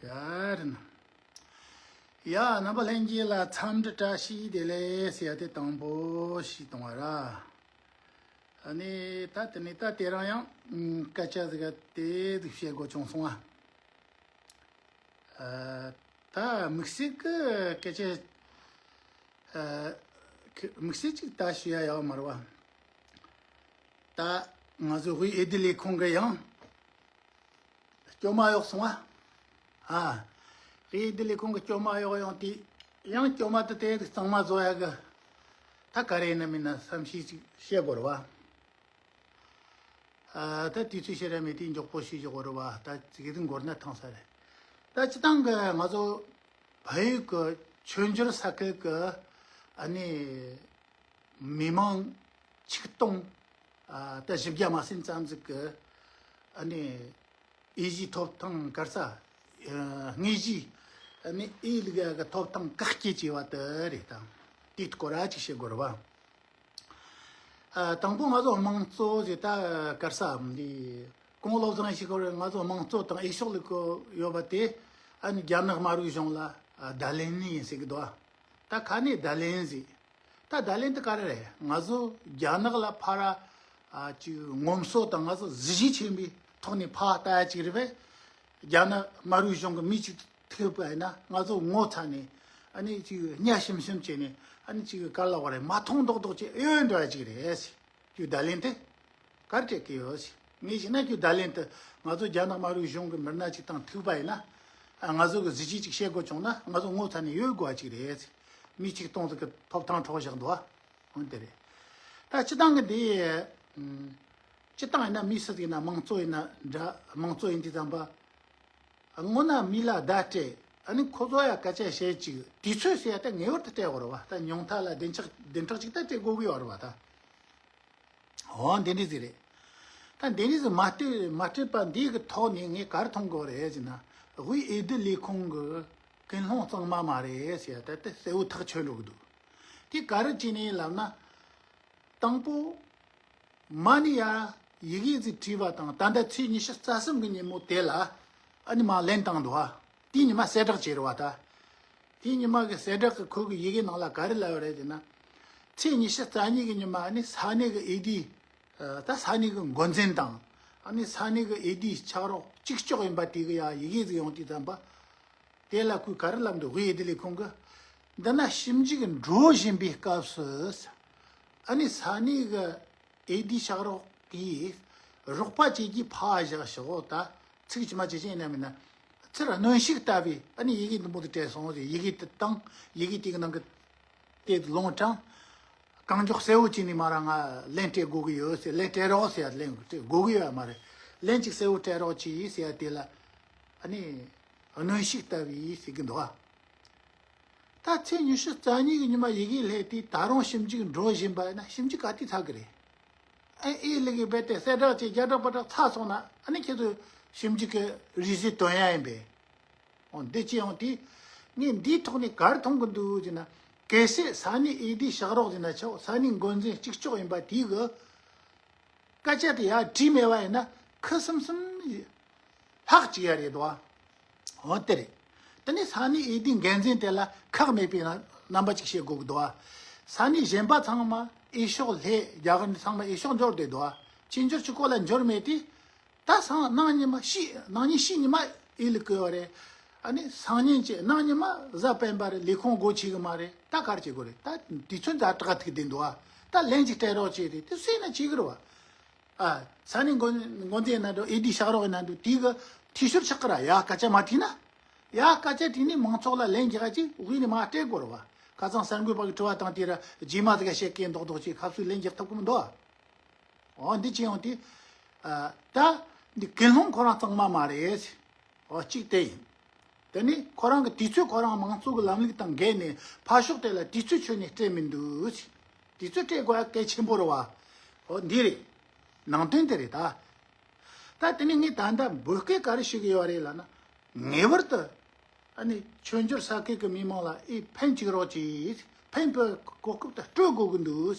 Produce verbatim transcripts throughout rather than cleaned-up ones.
ག་རེ་ན། ཡ། རྣམ་པ་ལྷན་རྒྱས་ལ་འཚམས་འདྲི་བཀྲ་ཤིས་བདེ་ལེགས་ཟེར་ཡ་དེ་དང་པོ་ཞིག་གཏོང་བ་ར། ཨ་ནི་ད་དེ་ནི་ད་དེ་རང་ཡང་སྐད་ཆ་ཟིག་དེ་ཟིག་བཤད་དགོས་བྱུང་སོང་ཨ། ཨ། ད་དམིགས་བསལ་གི་སྐད་ཆ། ཨ། དམིགས་བསལ་ཅིག་ད་ཞུ་ཡ་ཡོད་མ་རེད་བ། ད་ང་ཚོ་དབུས་འོས་བསྡུ་ལས་ཁུངས་གི་ཡང་སྐྱོ་མ་གཡོག་སོང་ཨ། ཨ། དབུས་འོས་བསྡུ་ལས་ཁུངས་གི་སྐྱོ་མ་གཡོག་ཡང་དེ་ཡང་སྐྱོ་མ་དེ་དེ་གཙང་མ་བཟོ་ཡ་གི། ད་ག་རེ་ཡིན་ན་མིན་ན་བསམ་ཤེས་ཅིག་བཤད་དགོས་རེད་བ། ཨ། ད་དུས་ཚོད་ཤེས་ར་མེད་དུས་མགྱོགས་པོ་ཞུས་ཆོག་གི་རེད་བ། ད་ཅིག་དེ་འགོར་ན་ཐང་ས་རེད། ད་སྤྱི་བཏང་གི་ང་ཚོ་བལ་ཡུལ་གི་ཆོས་འབྱོར་ས་ཁུལ་གི་ཨ་ནི་མི་མང་ཆིག་སྟོང་ཨ་ད་བཞི་བརྒྱ་མ་ཟིན་ཙམ་ཟིག་གི་ཨ་ནི་འོས་གཞིའི་ཐོབ་ཐང་ག་རེ་ཟ། ཨ། དངོས་གཞི་ཨ་ནི་འོས་བླུག་ཡ་གི་ཐོབ་ཐང་བཀག་སྐྱིལ་བྱས་པ་དེ་རེད། ད་དེའི་སྐོར་ར་ཅིག་བཤད་དགོས་རེད་བ། ཨ། དང་པོ་ང་ཚོ་དམངས་གཙོ་ཟེར་ད་ག་རེ་ཟ་འདི་གོང་བློ་བཟང་ཞིག་གོ་རེད། ང་ཚོ་དམངས་གཙོ་དང་འོས་ཤོག་བླུག་གི་ཡོད་པ་དེ་ཨ་ནི་རྒྱ་ནག་དམར་པོའི་གཞུང་ལ་ཨ་བརྡ་ལན་ནི་ཡིན་ཟེར་གི་འདུག་ད་ཁ་ནས་བརྡ་ལན་ཟེར། ད་བརྡ་ལན་དེ་ག་རེ་རེད། ང་ཚོ་རྒྱ་ནག་ལ་ཕར་ཨ་ཅིག་ངོམ་སོ་དང་ང་ཚོ་གཟི་བརྗིད་ཆེན་པོའི་ཐོག་ནས་ཕར་ལྟ་ཡ་ཅིག་རེད་པས། རྒྱ་ནག་དམར་པོའི་གཞུང་གི་མི་ཅིག་ཐུག་པ་ཡིན་ན་ང་ཚོ་ངོ་ཚ་ནས་ཨ་ནི་ཅིག་གཉའ་ཞུམ་ཞུམ་བྱས་ནས་ཨ་ནི་ཅིག་ག་ལ་བ་རེད། མ་མཐོང་མདོག་མདོག་བྱས་གཡོལ་འགྲོ་ཡ་ཅིག་རེད་ཟེར། ཅིག་བརྡ་ལན་དེ་ག་རེ་སྤྲད་ཀྱི་ཡོད་ཟེར། ངས་བྱས་ན་ཅིག་བརྡ་ལན་དེ་ང་ཚོ་རྒྱ་ནག་དམར་པོའི་གཞུང་གི་མི་སྣ་ཅིག་དང་ཐུག་པ་ཡིན་ན་ཨ་ང་ཚོ་གི་གཟི་བརྗིད་ཅིག་བཤད་དགོས་བྱུང་ན་ང་ཚོ་ངོ་ཚ་ནས་གཡོལ་དགོས་པ་ཅིག་རེད་ཟེར། མི་ཆིག་སྟོང་ཟིག་གི་ཐོབ་ཐང་འཕྲོག་བཞག་འདུག་ཨ། འོན་ཏེ་རེད། ད་སྤྱི་བཏང་གི་འདི། ཨམ། སྤྱི་བཏང་ཡིན་ན་མི་སུ་ཟིག་ཡིན་ན་དམངས་གཙོ་ཡིན་ན་འདྲ། དམངས་གཙོ་ཡིན་དུས་ཙམ་པ། སྔོན་ན་མི་ལ་བརྡ་སྤྲད། ཨ་ནི་ཁོ་ཚོ་ཡ་སྐད་ཆ་བཤད་ཅིག་དུས་ཚོད་ཟེར་ཡ་ད་ངེས་པར་དུ་སྤྲད་དགོས་རེད་བ། ད་ཉུང་མཐའ་ལ་བདུན་ཕྲག་བདུན་ཕྲག་ཅིག་ད་སྤྲད་དགོས་ཀྱི་ཡོད་རེད་བ་ད། འོ་འདི་འདྲ་ཟིག་རེད། ད་འདི་འདྲ་ཟིག་མ་སྤྲད་མ་སྤྲད་པ་འདི་གི་ཐོག་ནས་ངས་ག་རེ་མཐོང་དགོས་རེད་ཟེར་ན། དབུས་འོས་བསྡུ་ལས་ཁུངས་གི་ཀུན་སློང་གཙང་མ་མ་རེད་ཟེར་ཡ་ད་དེ་གསལ་བོ་ཐག་ཆོད་འགྲོ་གི་འདུག་དེ་ག་རེ་བྱས་ནས་ལབ་ན། དང་པོ། མ་ཎི་ཡ་ཡི་གེ་ཟིག་བྲིས་པ་དང་ད་ལྟ་ཚེས་ཉི་ཤུ་རྩ་གསུམ་གི་ཉིན་མོ་དེ་ལ་ཨ་ནི་མ་ལན་བཏང་འདུག་ཨ། དེའི་ཉི་མ་གསལ་བསྒྲགས་བྱས་རེད་བ་ད། དེའི་ཉི་མ་གི་གསལ་བསྒྲགས་ཀྱི་ཁོ་གི་ཡི་གེ་ནང་ལ་ག་རེ་ལབ་ཡོད་རེད་ཟེར་ན། ཚེས་ཉི་ཤུ་རྩ་གཉིས་གི་ཉི་མ་ཨ་ནི་ས་གནས་གི་འོས་བསྡུ། ད་ས་གནས་གི་འགོ་འཛིན་དང་ཨ་ནི་ས་གནས་གི་འོས་བསྡུའི་ཕྱག་རོགས་གཅིག་ལྕོགས་ཡིན་པ་དེ་གི་ཡ་ཡི་གེ་ཟིག་ཡོང་དུས་ཙམ་པ། དེ་ལ་ཁོས་ག་རེ་ལབ་འདུག་དབུས་འོས་བསྡུ་ལས་ཁུངས་ཀྱིས། འདི་ན་ཞིབ་འཇུག་འགྲོ་བཞིན་པའི་སྐབས་སུ། ཨ་ནི་ས་གནས་ཀྱི་འོས་བསྡུའི་ཕྱག་རོགས་ཀྱིས་རོགས་པ་བྱེད་ཀྱི་ཕར་བཞག་ཞོག་ད་ཚིག་ཇི་མ་ཇི་བཞིན་ཡིན་ན་མིན་ན། ཚུར་གནོན་ཤུགས་ལྟ་བུའི་ཨ་ནི་ཡི་གེ་འདི་མོ་དེ་སྤྲད་སོང་ཟེར། ཡི་གེ་དེ་བཏང་། ཡི་གེ་དེ་གི་ནང་གི་དེ་ལོང་དྲངས། གང་མགྱོགས་གསལ་བོ་བྱས་ནས་མ་ར་ང་ལན་སྤྲད་དགོས་ཀྱི་ཡོད་ཟེར། ལན་སྤྲད་རོགས་ཟེར་ཡ་ལན་སྤྲད་དགོས་ཀྱི་ཡོད་མ་རེད། ལན་ཅིག་གསལ་བོ་སྤྲད་རོགས་གྱིས་ཟེར་ཡ་དེ་ལ་ཨ་ནི་གནོན་ཤུགས་ལྟ་བུའི་ཟེར་གི་འདུག་ཨ། ད་ཚེས་ཉི་ཤུ་རྩ་གཉིས་ཀྱི་ཉི་མ་ཡི་གེ་སླེབས་དུས་ད་རུང་ཞིབ་འཇུག་འགྲོ་བཞིན་པ་ཡིན་ན་ཞིབ་འཇུག་ག་དུས་ཚར་གི་རེད། ཨ་ཨེ་ལི་གི་རྦད་དེ་གསལ་བསྒྲགས་ཀྱི་རྒྱ་སྒྲོག་པ་སྒྲོག་ཚར་སོང་ན་ཨ་ནི་ཁྱེད་ཚོས་ཞིབ་འཇུག་གི་རེ་ཟུང་དོན་ཡ་ཡིན་པས། འོ་འདི་ཅི་ཡང་དེ། ངས་འདིའི་ཐོག་ནས་ག་རེ་མཐོང་གི་འདུག་ཟེར་ན། གལ་སྲིད་ས་གནས་འོས་བསྡུའི་ཕྱག་རོགས་ཟེར་ན་ཆོག་ས་གནས་འགོ་འཛིན་གཅིག་ལྕོགས་ཡིན་པ་དེ་གི་སྐད་ཆ་དེ་ཡར་བྲིས་མེད་པ་ཡིན་ན་ཁུ་སིམ་སིམ་ལྷག་ཅིག་ཡ་རེད་དོ། འོ་དེ་རེད། དེ་ནས་ས་གནས་འོས་བསྡུའི་འགན་འཛིན་དེ་ལ་ཁག་མེད་པའི་རྣམ་པ་ཅིག་བཤད་དགོས་ཀྱི་འདུག་ས་གནས་གཞན་པ་ཚང་མ་འོས་ཤོག་སླེབས། རྒྱ་གར་འདི་ཚང་མ་འོས་ཤོག་འབྱོར་བསྡད་འདུག་ཕྱིས་འབྱོར་གྱི་སྐོར་ལ་འབྱོར་མེད་དུས། ད་སང་གནངས་ཉི་མ་ཤི། གནངས་ཉིན་ཤི་ཉི་མ་ཨེ་ལི་བསྐོས་པ་རེད། ཨ་ནི་སང་ཉིན་བྱས་གནངས་ཉི་མ་གཟའ་སྤེན་པ་རེད། ལས་ཁུངས་སྒོ་ཕྱེ་གི་མ་རེད། ད་ག་རེ་བྱེད་དགོས་རེད། ད་དུས་ཚོད་ཛ་དྲག་ཐུག་བསྡད་འདུག་ཨ། ད་ལན་ཅིག་སྤྲད་རོགས་བྱས་ཏེ་དེ་སུས་ན་བྱེད་གི་རེད་བ། ཨ། ས་གནས་འགོ་འགོ་འཛིན་ཡིན་ན་འགྲོ། འོས་བསྡུའི་ཕྱག་རོགས་ཡིན་ན་འགྲོ། དེ་གི་འཐུས་ཤོར་ཆགས་ཀི་ར། ཡ་སྐད་ཆ་མ་དྲིས་ན། ཡ་སྐད་ཆ་དྲིས་ནས་མང་ཚོགས་ལ་ལན་རྒྱག་ཅིག་དབུས་ནས་མ་སྤྲད་དགོས་རེད་བ། ཁ་སང་གསར་འགོད་པ་གི་དྲི་བ་དང་དེ་ར་རྗེས་མ་དེ་ག་བཤད་མཁན་མདོག་མདོག་ཅིག་ཁ་སུས་ལན་རྒྱག་ཐུབ་གི་མི་འདུག་ཨ། འོ་འདི་ཅི་ཡོང་དུས། ཨ། ད་འདི་ཀུན་སློང་ཁོ་རང་གཙང་མ་མ་རེད། འོ་གཅིག་དེ་ཡིན། དེ་ནི་ཁོ་རང་གི་དུས་ཚོད་ཁོ་རང་མང་གཙོ་གི་ལམ་ལུགས་དང་འགལ་ནས་ཕར་ཕྱོགས་དེ་ལ་དུས་ཚོད་ཆོད་ནས་སྤྲད་མི་འདུག་དུས་ཚོད་སྤྲད་དགོས་ཡ་གལ་ཆེན་པོ་རེད་བ། འོ་འདི་རེད། ནང་དོན་དེ་རེད་ད། ད་དེ་ནི་ངས་ད་ལྟ་འབོད་སྐུལ་ག་རེ་ཞུ་གི་ཡོད་རེད་ལབ་ན། ངེས་པར་དུ། ཨ་ནི་ཆོས་འབྱོར་ས་ཁུལ་གྱི་མི་མང་ལ་ཨེ་ཕན་གཅིག་རོགས་གྱིས། ཕན་པའི་གོ་སྐབས་དེ་སྤྲོད་དགོས་ཀྱི་འདུག་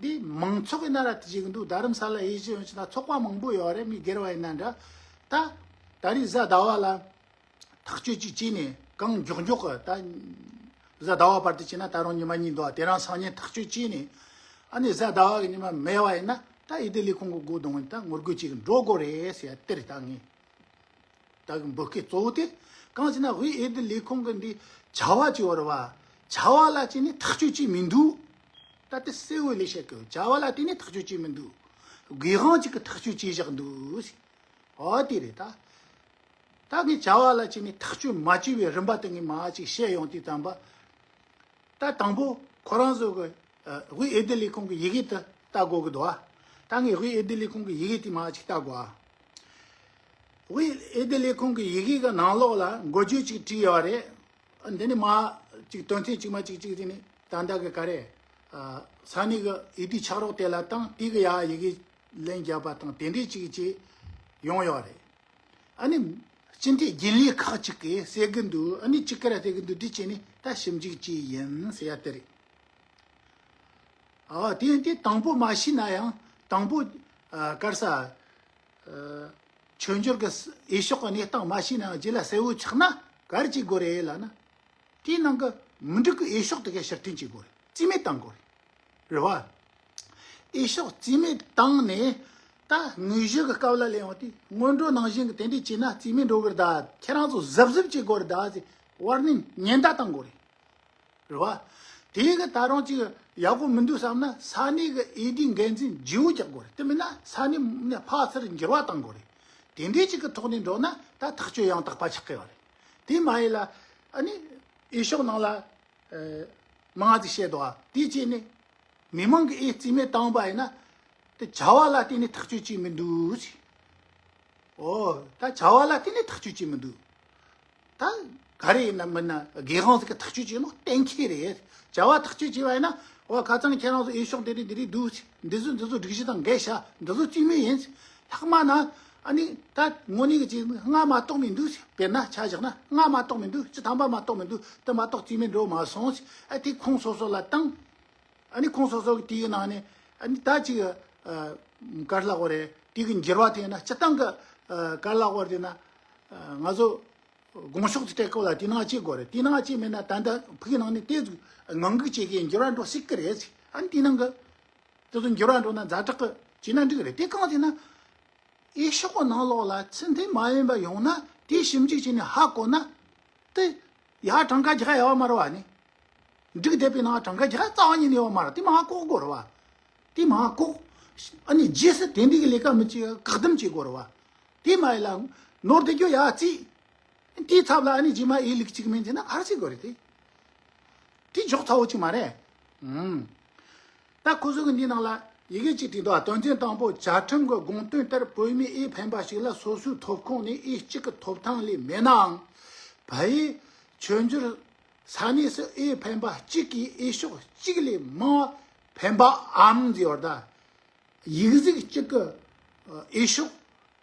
འདི་མང་ཚོགས་ཀྱི་ནང་ལ་དེ་བྱེད་ཀྱི་འདུག་རྡ་རམ་ས་ལ་ཡེ་ཤེས་ཡོང་ཕྱིན་ན་ཚོགས་པ་མང་པོ་ཡོད་རེད། མི་སྒེར་བ་ཡིན་ན་འདྲ། ད་ད་རེས་གཟའ་ཟླ་བ་ལ་ ཐག་གཅོད་ཅིག་བྱས་ནས་གང་མགྱོགས་མགྱོགས་ཀྱི་ད་གཟའ་ཟླ་བ་བར་དུ་བྱས་ན་ད་རུང་ཉི་མ་གཉིས་འདུག་དེ་རིང་སང་ཉིན་ཐག་གཅོད་བྱས་ནས། ཨ་ནི་གཟའ་ཟླ་བ་གི་ཉི་མ་མེད་པ་ཡིན་ན་ད་འོས་བསྡུ་ལས་ཁུངས་ཀྱི་སྒོ་རྡུང་ད་ངོ་རྒོལ་བྱེད་གི་འགྲོ་དགོས་རེད་ཟེར་ཡ་དེ་རེད་ད་ངས། ད་གི་འབོད་སྐུལ་གཙོ་བོ་དེ། གང་ཟེར་ན་དབུས་འོས་བསྡུ་ལས་ཁུངས་ཀྱི་འདི་བྱ་བ་ཅིག་ཡོད་རེད་བ། བྱ་བ་ལ་བརྟེན་ནས་ཐག་གཅོད་བྱས་མི་འདུག་ད་དེ་གསལ་བོ་ལས་བཤད་གི། བྱ་བ་ལ་བརྟེན་ནས་ཐག་གཅོད་བྱས་མི་འདུག་དགོས་དབང་ཅིག་གི་ཐག་གཅོད་བྱས་བཞག་འདུག་ཟེར། ཨོ་དེ་རེད་ད། ད་ངས་བྱ་བ་ལ་བརྟེན་ནས་ཐག་གཅོད་མ་བྱས་པའི་རིམ་པ་དེ་ངས་མར་ཅིག་བཤད་ཡོང་དུས་ཙམ་པ། ད་དང་པོ་ཁོ་རང་ཚོ་གི་ཨ་དབུས་འོས་བསྡུ་ལས་ཁུངས་ཀྱི་ཡི་གེ་དེ་ལྟ་དགོས་ཀྱི་འདུག་ཨ། ད་ངས་དབུས་འོས་བསྡུ་ལས་ཁུངས་ཀྱི་ཡི་གེ་དེ་མར་ཅིག་ལྟ་དགོས་ཨ། དབུས་འོས་བསྡུ་ལས་ཁུངས་ཀྱི་ཡི་གེ་གི་ནང་ལོགས་ལ་འགོ་བརྗོད་ཅིག་བྲིས་ཡོད་རེད། འདི་ནི་མ་ཅིག་དོན་ཚན་གཅིག་མ་གཅིག་གཅིག་དེ་ནི་ད་ལྟ་གི་ག་རེ། ས་གནས་གི་འོས་བསྡུ་ཕྱག་རོགས་དེ་ལ་དང་དེ་གི་ཡ་ཡི་གེ་ལན་བརྒྱབ་པ་དང་དེ་འདྲའི་ཅིག་ཅིག་ཡོང་ཡོད་རེད། ཨ་ནི་སྤྱི་འཐུས་རྒྱུན་ལས་ཁག་ཅིག་གིས་ཟེར་གི་འདུག་ཨ་ནི་ཅིག་ག་རེ་ཟེར་གི་འདུག་འདི་བྱས་ནས་ད་ཞིབ་འཇུག་བྱས་ཡིན་ཟེར་ཡ་དེ་རེད། ཨ་དེ་ཡིན་དུས་དང་པོ་མ་ཤེས་ན་ཡང་དང་པོ་ཨ་ག་རེ་ཟ། ཨ་ཆོས་འབྱོར་གྱི་འོས་ཤོག་གི་གནས་སྟངས་མ་ཤེས་ན་ཡང་རྗེས་ལ་གསལ་བོ་ཆགས་ན་ག་རེ་བྱེད་དགོས་རེད་ལབ་ན། དེའི་ནང་གི་མི་འགྲིག་གི་འོས་ཤོག་དེ་གའི་ཕྱིར་འཐེན་བྱེད་དགོས་རེད། རྩིས་མེད་བཏང་དགོས་རེད། རེད་བ། འོས་ཤོག་རྩིས་མེད་བཏང་ནས་ད་དངོས་གཞི་གི་སྐབས་ལ་སླེབས་ཡོང་དུས་སྔོན་འགྲོ་ནང་བཞིན་གྱི་དེ་འདྲས་བྱས་ན་རྩིས་མེད་འགྲོ་གི་རེད་ད། ཁྱེད་རང་ཚོ་གཟབ་གཟབ་བྱེད་དགོས་རེད་ད་ཟེར་ཝར་ནིང་ཉེན་བརྡ་བཏང་དགོས་རེད། རེད་བ། དེ་གི་ད་རུང་ཅིག་ཡག་པོ་མི་འདུག་བསམ་ན་ས་གནས་གི་འོས་བསྡུའི་འགན་འཛིན་བརྗེ་བོ་རྒྱག་དགོས་རེད། དེ་མིན་ན་ས་གནས་ནས་ཕར་ཚུར་འགྱུར་བ་བཏང་དགོས་རེད། དེ་འདྲས་ཅིག་གི་ཐོག་ནས་འགྲོ་ན་ད་ཐག་གཅོད་ཡང་དག་པ་ཆགས་ཀྱི་ཡོད་རེད། དེ་མ་ཡིན་ལ་ཨ་ནི་འོས་ཤོག་ནང་ལ་ཨ་མང་ཙིག་བཤད་འདུག་ཨ། དེ་བྱས་ནས་མི་མང་གི་འོས་རྩིས་མེད་བཏང་བ་ཡིན་ན་དེ་བྱ་བ་ལ་བརྟེན་ནས་ཐག་གཅོད་བྱས་མི་འདུག་ཟེར། ཨོ། ད་བྱ་བ་ལ་བརྟེན་ནས་ཐག་གཅོད་བྱེད་མི་འདུག་ད་ག་རེ་ཡིན་ན་མིན་ན་དགེ་དབང་ཟིག་གི་ཐག་གཅོད་བྱེད་ནོ་གཏན་འཁེལ་རེད། བྱ་བ་ཐག་གཅོད་བྱས་པ་ཡིན་ན་ཨོ་ཁ་ཚང་ཁྱེད་རང་ཚོ་འོས་ཤོག་འདི་རེད་འདི་རེད་འདུག་འདི་ཚོ་འདི་ཚོ་སྒྲིག་གཞི་དང་འགལ་ཤག་འདི་ཚོ་རྩིས་མེད་ཡིན། ལྷག་མ་ན་ཨ་ནི་ད་དངོས་གནས་ཀྱི་ཅིག་སྔ་མ་གཏོགས་མི་འདུག་དཔེར་ན་ཆ་བཞག་ན་སྔ་མ་གཏོགས་མི་འདུག་བཅུ་ཐམ་པ་མ་གཏོགས་མི་འདུག་དེ་མ་གཏོགས་རྩིས་མེད་འགྲོ་མ་སོང་། ཨ་དེ་ཁོང་སོ་སོ་ལ་བཏང་། ཨ་ནི་ཁོང་སོ་སོ་གི་དེའི་ནང་ནས་ཨ་ནི་ད་ཅིག་ཨ་གར་ལ་གོ་རེད། དེ་གི་འགྱུར་བ་དེ་ན་སྤྱི་བཏང་གི་ཨ་གར་ལ་གོ་རེད་ན་ཨ་ང་ཚོ་དགོངས་ཕྱོགས་ཅིག་སྤྲད་དགོས་ལ་དེ་ནང་བྱེད་དགོས་རེད། དེ་ནང་བྱེད་མེད་ན་ད་ལྟ་ཕུགས་ནང་ནས་དེ་ངང་གིས་བྱེད་མཁན་འགྱུར་བ་འགྲོ་སྲིད་ཀི་རེད། ཨ་ནི་དེ་ནང་གི་དེ་ཚོ་འགྱུར་བ་འགྲོ་ན་ཛ་དྲག་གི་བྱས་ན་འགྲིག་རེད། དེ་གང་ཟེར་ན། འོས་ཤོག་གི་ནང་ལོགས་ལ་ཚུལ་མཐུན་མ་ཡིན་པ་ཡོང་ན་དེ་ཞིབ་འཇུག་བྱས་ནས་ཧ་གོ་ན་དེ་ཡར་གྲངས་ཀ་རྒྱག་ཡ་ཡོད་མ་རེད་བ་ནི། འགྲིག་བསྡད་པའི་ནང་གྲངས་ཀ་རྒྱག་ཡ་རྩ་བ་ཉིད་ནས་ཡོད་མ་རེད། དེ་མར་བཀོག་དགོས་རེད་བ། དེ་མར་བཀོག་ཨ་ནི་རྗེས་སུ་དེ་འདྲའི་གི་ལས་ཀ་མི་བྱེད་བཀག་སྡོམ་བྱེད་དགོས་རེད་བ། དེ་མ་ཡིན་ལ་ནོར་བསྡད་རྒྱུ་ཡ་རྩིས། དེའི་ཚབ་ལ་ཨ་ནི་རྗེས་མ་ཨེ་ལུགས་གཅིག་མིན་ཟེར་ན་ག་རེ་བྱེད་དགོས་རེད་དེ། དེ་འཇོག་ཚ་བོ་གཅིག་མ་རེད། ཨང་། ད་ཁོ་ཚོ་གི་འདི་ནང་ལ་ཡི་གེ་གཅིག་བྲིས་འདུག་དོན་ཚན་དང་པོ་བཅའ་ཁྲིམས་ཀྱི་དགོངས་དོན་ལྟར་བོད་མིའི་འོས་འཕེན་པ་ཞིག་ལ་སོ་སོའི་ཐོབ་ཁོངས་ནས་འོས་གཅིག་གི་ཐོབ་ཐང་ལས་མེད་ནའང་། བལ་ཡུལ་ཆོས་འབྱོར་ས་གནས་སུ་འོས་འཕེན་པ་གཅིག་གིས་འོས་ཤོག་གཅིག་ལས་མང་བ་འཕེན་པའམ་ཟེར་བ་ད། ཡིག་གཟུགས་གཅིག་གི་འོས་ཤོག་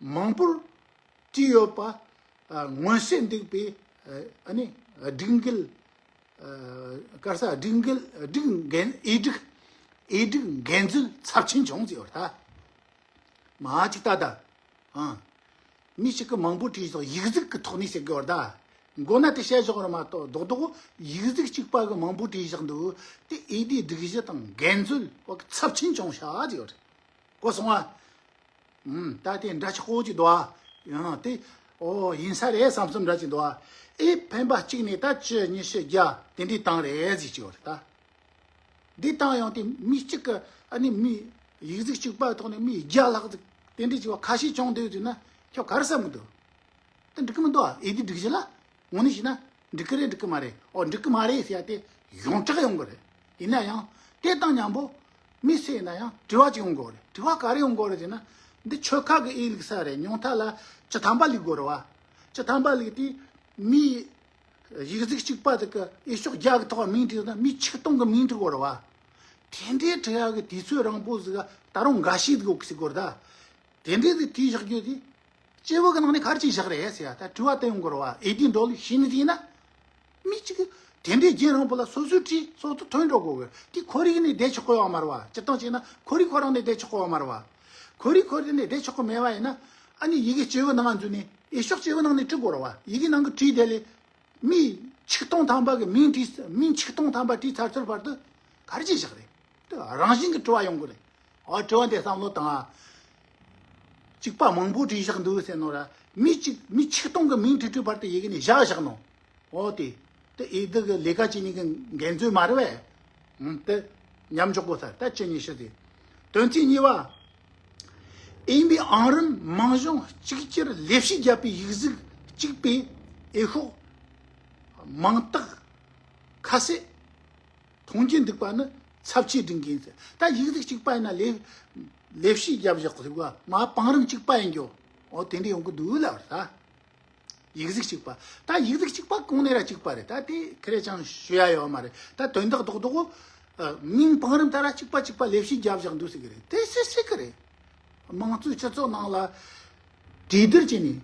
མང་པོར་བྲིས་ཡོད་པ་མངོན་གསལ་འདུག་པས། ཨ་ནི་སྒྲིག་འགལ་གར་ས་སྒྲིག་འགལ་སྒྲིག་འགན་འོས་སྒྲིག་འོས་སྒྲིག་འགན་འཛོལ་ཚབས་ཆེན་བྱུང་ཟེར་བ་ད། མ་གཅིག་ལྟ་ད། ཨང་། མི་གཅིག་གི་མང་པོ་བྲིས་བཞག་ཡིག་གཟུགས་ཀྱི་ཐོག་ནས་ཟེར་དགོས་བ་ད། མགོ་ན་དེ་བཤད་བཞག་ར་མ་གཏོགས་རྡོག་རྡོག་ཡིག་གཟུགས་གཅིག་པ་གི་མང་པོ་བྲིས་བཞག་འདུག་དེ་འོས་བསྡུའི་སྒྲིག་གཞི་དང་འགལ་འཛོལ་བ་ཚབས་ཆེན་བྱུང་ཤག་ཟེར་བ་རེད། གོ་སོང་ཨ། ཨུམ། ད་དེ་འདྲ་ཆགས་ཀྱི་འདུག་ཨ། ཡང་དེ་ཨོ་ཡིན་ས་རེད་བསམ་བསམ་འདྲ་ཅིག་འདུག་ཨ། ཨེ་འཕེན་པ་གཅིག་ནས་ད་བཅུ་ཉི་ཤུ་བརྒྱ་དེ་འདྲའི་བཏང་རེད་ཟེར་གྱི་ཡོད་རེད་ད། འདི་བཏང་ཡང་དེ་མི་གཅིག་གི་ཨ་ནི་མི་ཡིག་གཟུགས་གཅིག་པ་ཐོག་ནས་མི་བརྒྱ་ལྷག་ཙམ་དེ་འདྲའི་བྱས་པ་ཁ་ཤས་བྱུང་འདུག་ཟེར་ན་ཁྱོད་ག་རེ་བསམ་གི་འདུག་དེ་འགྲིག་གི་མི་འདུག་ཨ། འོས་བསྡུའི་སྒྲིག་གཞི་ལ་དངོས་གནས་བྱས་ན་འགྲིག་གི་རེད་འགྲིག་གི་མ་རེད། ཨོ་འགྲིག་གི་མ་རེད་ཟེར་ཡ་དེ་ཡོངས་གྲགས་ཡོང་གི་རེད། ཡིན་ན་ཡང་དེ་དང་མཉམ་པོ་མི་སུ་ཡིན་ན་ཡང་དྲི་བ་ཅིག་ཡོང་གི་རེད། དྲི་བ་ག་རེ་ཡོང་གི་རེད་ཟེར་ན། འདི་ཆོལ་ཁ་གི་འོས་བླུག་ས་རེད། ཉུང་མཐའ་ལ་བཅུ་ཐམ་པ་བླུག་དགོས་རེད་བ། བཅུ་ཐམ་པ་བླུག་དེ་མི་ཡིག་གཟུགས་གཅིག་པ་དེ་གི་འོས་ཤོག་བརྒྱ་གི་ཐོག་མིང་བྲིས་ན་མི་ཆིག་སྟོང་གི་མིང་འབྲི་དགོས་རེད་བ། དེ་འདྲའི་བྲི་ཡག་གི་དུས་ཚོད་རིང་པོ་ཟིག་ད་རུང་འགའ་ཤས་ཟིག་ཡོད་གི་ཟེར་དགོས་རེད་ད། དེ་འདྲའི་ཟིག་བྲིས་བཞག་རྒྱུ་དེ། སྐྱེ་བོ་གི་ནང་ནས་ག་རེ་བྱས་བཞག་རེད་ཟེར་ཡ་ད་དྲི་བ་དེ་ཡོང་དགོས་རེད་བ། འོས་བསྡུའི་འགྲོ་ལུགས་ཤེས་ནི་ཟིག་ཡིན་ན། མི་གཅིག་གིས་དེ་འདྲའི་རྒྱུན་རིང་པོ་ལ་སོ་སོའི་བྲིས་སོ་སོ་ཐོན་འགྲོ་དགོས་གི། དེ་ཁོར་ཡུག་ནས་བསྡད་ཆོག་གི་ཡོད་མ་རེད་བ། སྤྱིར་བཏང་བྱས་ན་ཁོར་ཡུག་ཁོ་རང་ནས་བསྡད་ཆོག་གི་ཡོད་མ་རེད་བ། ཁོར་ཡུག་ཁོར་ཡུག་ནས་བསྡད་ཆོག་གི་མེད་པ་ཡིན་ན། ཨ་ནི་ཡི་གེ་སྐྱེ་བོའི་ནང་འཛུལ་ནས་ འོས་ཤོག་བཅུ་བོའི་ནང་ནས་བྲིས་དགོས་རེད་བ། ཡི་གེ་ནང་གི་བྲིས་དེ་ལས་མི་ཆིག་སྟོང་ཐམ་པ་གི་མིང་བྲིས། མིང་ཆིག་སྟོང་ཐམ་པ་བྲིས་ཚར་ཚར་བར་དུ་ག་རེ་བྱས་བཞག་རེད། དེ་རང་བཞིན་གྱི་དྲི་བ་ཡོང་གི་རེད། ཨ། དྲི་བ་འདི་བསམ་བློ་བཏང་ཨ། གཅིག་པ་མང་པོ་བྲིས་བཞག་འདུག་ཟེར་ནོ་ར། མི་གཅིག་མི་ཆིག་སྟོང་གི་མིང་བྲིས་བྲིས་བར་དུ་ཡི་གེ་ནས་བཞག་བཞག་ནོ། འོ་དེ། དེ་འོས་བསྡུ་གི་ལས་ཀ་བྱེད་མཁན་གྱི་འགན་འཛོལ་མ་རེད་བས། ཨང་། དེ་མཉམ་འཇོག་དགོས་ས། ད་བཅུ་གཉིས་ཤི་ཟེར། དོན་ཚན་གཉིས་པ། འོས་མིའི་ཨང་རིམ་མང་གཞུང་གཅིག་གྱུར་ལས་བྱེད་བརྒྱབ་པའི་ཡིག་གཟུགས་གཅིག་པའི་འོས་ཤོག་མང་དག་ཁ་གསལ་མཐོང་རྒྱུ་འདུག་པ་ནི་ཚབས་ཆེའི་སྒྲིག་འགལ་ཟེར། ད་ཡིག་གཟུགས་གཅིག་པ་ཡིན་ན་ལས་ལས་བྱེད་བརྒྱབ་བཞག་ཟེར་བ་མ། བང་རིམ་གཅིག་པ་ཡིན་རྒྱུ། འོ་དེ་འདྲ་ཡོང་གི་འདུག་ལབ་རེད་ད། ཡིག་གཟུགས་གཅིག་པ། ད་ཡིག་གཟུགས་གཅིག་པ་གོང་ནས་ར་གཅིག་པ་རེད། ད་དེ་ཁེ་རེ་ཅང་ཞུ་ཡ་ཡོད་མ་རེད། ད་དོན་དག་རྡོག་རྡོག་ཨ། མིང་བང་རིམ་ལྟར་གཅིག་པ་གཅིག་པ་ལས་བྱེད་བརྒྱབ་བཞག་འདུག་ཟེར་གི་རེད། དེ་སྲིད་སྲིད་གི་རེད། དམངས་གཙོའི་སྤྱི་ཚོགས་ནང་ལ་གྲོས་བསྡུར་བྱས་ནས།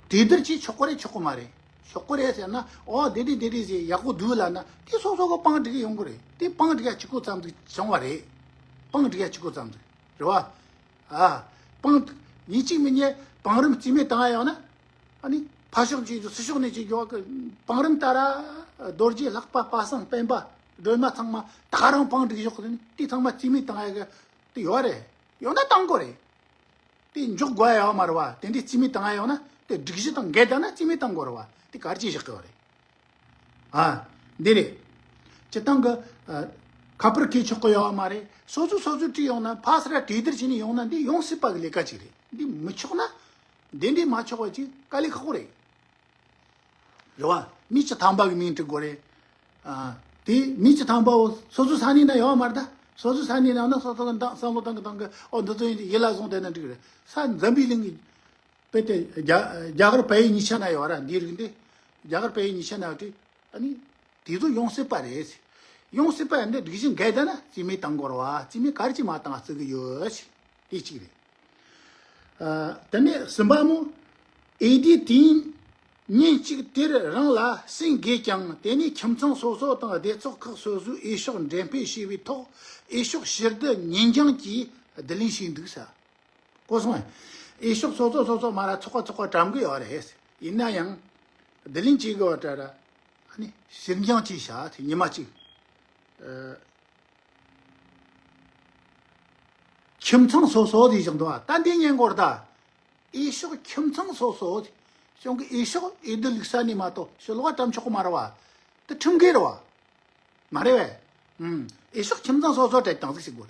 གྲོས་བསྡུར་བྱས་ཆོག་གི་རེད་ཆོག་གི་མ་རེད། ཆོག་གི་རེད་ཟེར་ན། ཨོ་དེ་འདྲས་དེ་འདྲས་ཟེར་ཡག་པོ་འདུག་ལབ་ན། དེ་སོ་སོ་གི་པང་སྒྲིག་གི་ཡོང་གི་རེད། དེ་པང་སྒྲིག་ཡ་གཅིག་པོ་ཙམ་ཟིག་བྱུང་བ་རེད། པང་སྒྲིག་ཡ་གཅིག་པོ་ཙམ་ཟིག་རེད་བ། ཨ། པང་ཉིན་གཅིག་མི་ཉལ་བང་རིམ་རྩིས་མེད་བཏང་ཡ་ཡོང་ན། ཨ་ནི་ཕར་ཕྱོགས་ཀྱི་ཚུར་ཕྱོགས་ནས་ཀྱི་ཡོག་གི་བང་རིམ་ལྟར་རྡོ་རྗེ་ལྷག་པ་དཔལ་བཟང་སྤེན་པ་སྒྲོལ་མ་ཚང་མ་ད་ག་རང་པང་སྒྲིག་ཡོག་གི་ནི་དེ་ཚང་མ་རྩིས་མེད་བཏང་ཡ་གི་དེ་ཡོད་རེད། ཡོང་ན་བཏང་དགོས་རེད། དེ་འཇོག་དགོས་ཡ་ཡོད་མ་རེད་བ། དེ་འདྲའི་རྩིས་མེད་བཏང་ཡ་ཡོང་ན་དེ་སྒྲིག་གཞི་དང་འགལ་བསྡད་ན་རྩིས་མེད་བཏང་དགོས་རེད་བ། དེ་ག་རེ་བྱས་བཞག་གི་ཡོད་རེད། ཨ། འདི་རེད། སྤྱི་བཏང་གི་ཨ། ཁ་པར་གིས་ཆོག་གི་ཡོད་མ་རེད། སོ་སོ་སོ་སོས་བྲིས་ཡོང་ན་ཕར་ཚུར་གྲོས་བསྡུར་བྱས་ནས་ཡོང་ན་འདི་ཡོང་སྲིད་པ་གི་ལས་ཀ་ཅིག་རེད། འདི་མི་ཆོག་ན། འདི་འདྲའི་མ་ཆོག་པ་ཅིག་དཀའ་ལས་ཁག་པོ་རེད། རེད་བ། མི་བཅུ་ཐམ་པ་གི་མིང་བྲི་དགོས་རེད། ཨ། དེ་མི་བཅུ་ཐམ་པ་བོ་སོ་སོའི་ས་གནས་ན་ཡོད་མ་རེད་ད། སོ་སོའི་ས་གནས་ན་ན་སོ་སོ་གི་བསམ་བློ་བཏང་གི་བཏང་གི། ཨོ་འདི་ཚོ་ཡིན་ཡིད་ལ་བཟུང་བསྡད་ན་འགྲིག་རེད། ས་འཛམ་བུའི་གླིང་གི་དཔེ་དེ་རྒྱ་རྒྱ་གར་བལ་ཡུལ་གཉིས་ཆ་ན་ཡོད་ར། འདིའི་རིགས་འདི་རྒྱ་གར་བལ་ཡུལ་གཉིས་ཆ་ན་ཡོད་དུས། ཨ་ནི་དེ་ཚོ་ཡོང་སྲིད་པ་རེད། ཡོང་སྲིད་པ་ཡིན་ན་སྒྲིག་གཞི་འགལ་ད་ན་རྩིས་མེད་བཏང་དགོས་རེད་བ། རྩིས་མེད་ག་རེ་བྱས་མ་བཏང་བརྩི་གི་ཡོད། དེ་གཅིག་རེད། ཨ། དེ་ནས་གསུམ་པ་མོ། འོས་བསྡུ་དུས་ཡུན་ཉིན་གཅིག་དེར་རང་ལ་སེང་དགོས་ཀྱང་། དེ་ནས་ཁྱིམ་ཚང་སོ་སོ་དང་སྡེ་ཚོགས་ཁག་སོ་སོས་འོས་ཤོག་འགྲེམས་སྤེལ་བྱས་པའི་ཐོག་འོས་ཤོག་ཕྱིར་བསྡུ་ཉིན་འགྱངས་ཀྱིས་བསྡུ་ལེན་བྱས་འདུག་ས། གོ་སོང་ངས། འོས་ཤོག་སོ་སོ་སོ་སོ་མ་ར་ཚོགས་པ་ཚོགས་པ་གྲམ་གི་ཡོད་རེད། ཡིན་ན་ཡང་བསྡུ་ལེན་བྱེད་དགོས་པ་འདྲ་ར། ཨ་ནི་ཕྱིར་འགྱངས་བྱས་བཞག་དེ་ཉི་མ་གཅིག་ཨ། ཁྱིམ་ཚང་སོ་སོ་དེ་བཞག་འདུག་ཨ། ད་འདི་ཉན་དགོས་རེད་ད། འོས་ཤོག་ཁྱིམ་ཚང་སོ་སོ་དེ། གཞུང་གི་འོས་ཤོག་འོས་བསྡུ་ལུགས་ས་ནས་མ་གཏོགས་ཕྱི་ལོགས་གྲམ་ཆོག་གི་མ་རེད་བ། དེ་ཁྲིམས་འགལ་རེད་བ། མ་རེད་བས། ཨུམ། འོས་ཤོག་ཁྱིམ་ཚང་སོ་སོ་སྤྲད་བཏང་ཟིག་ཟེར་དགོས་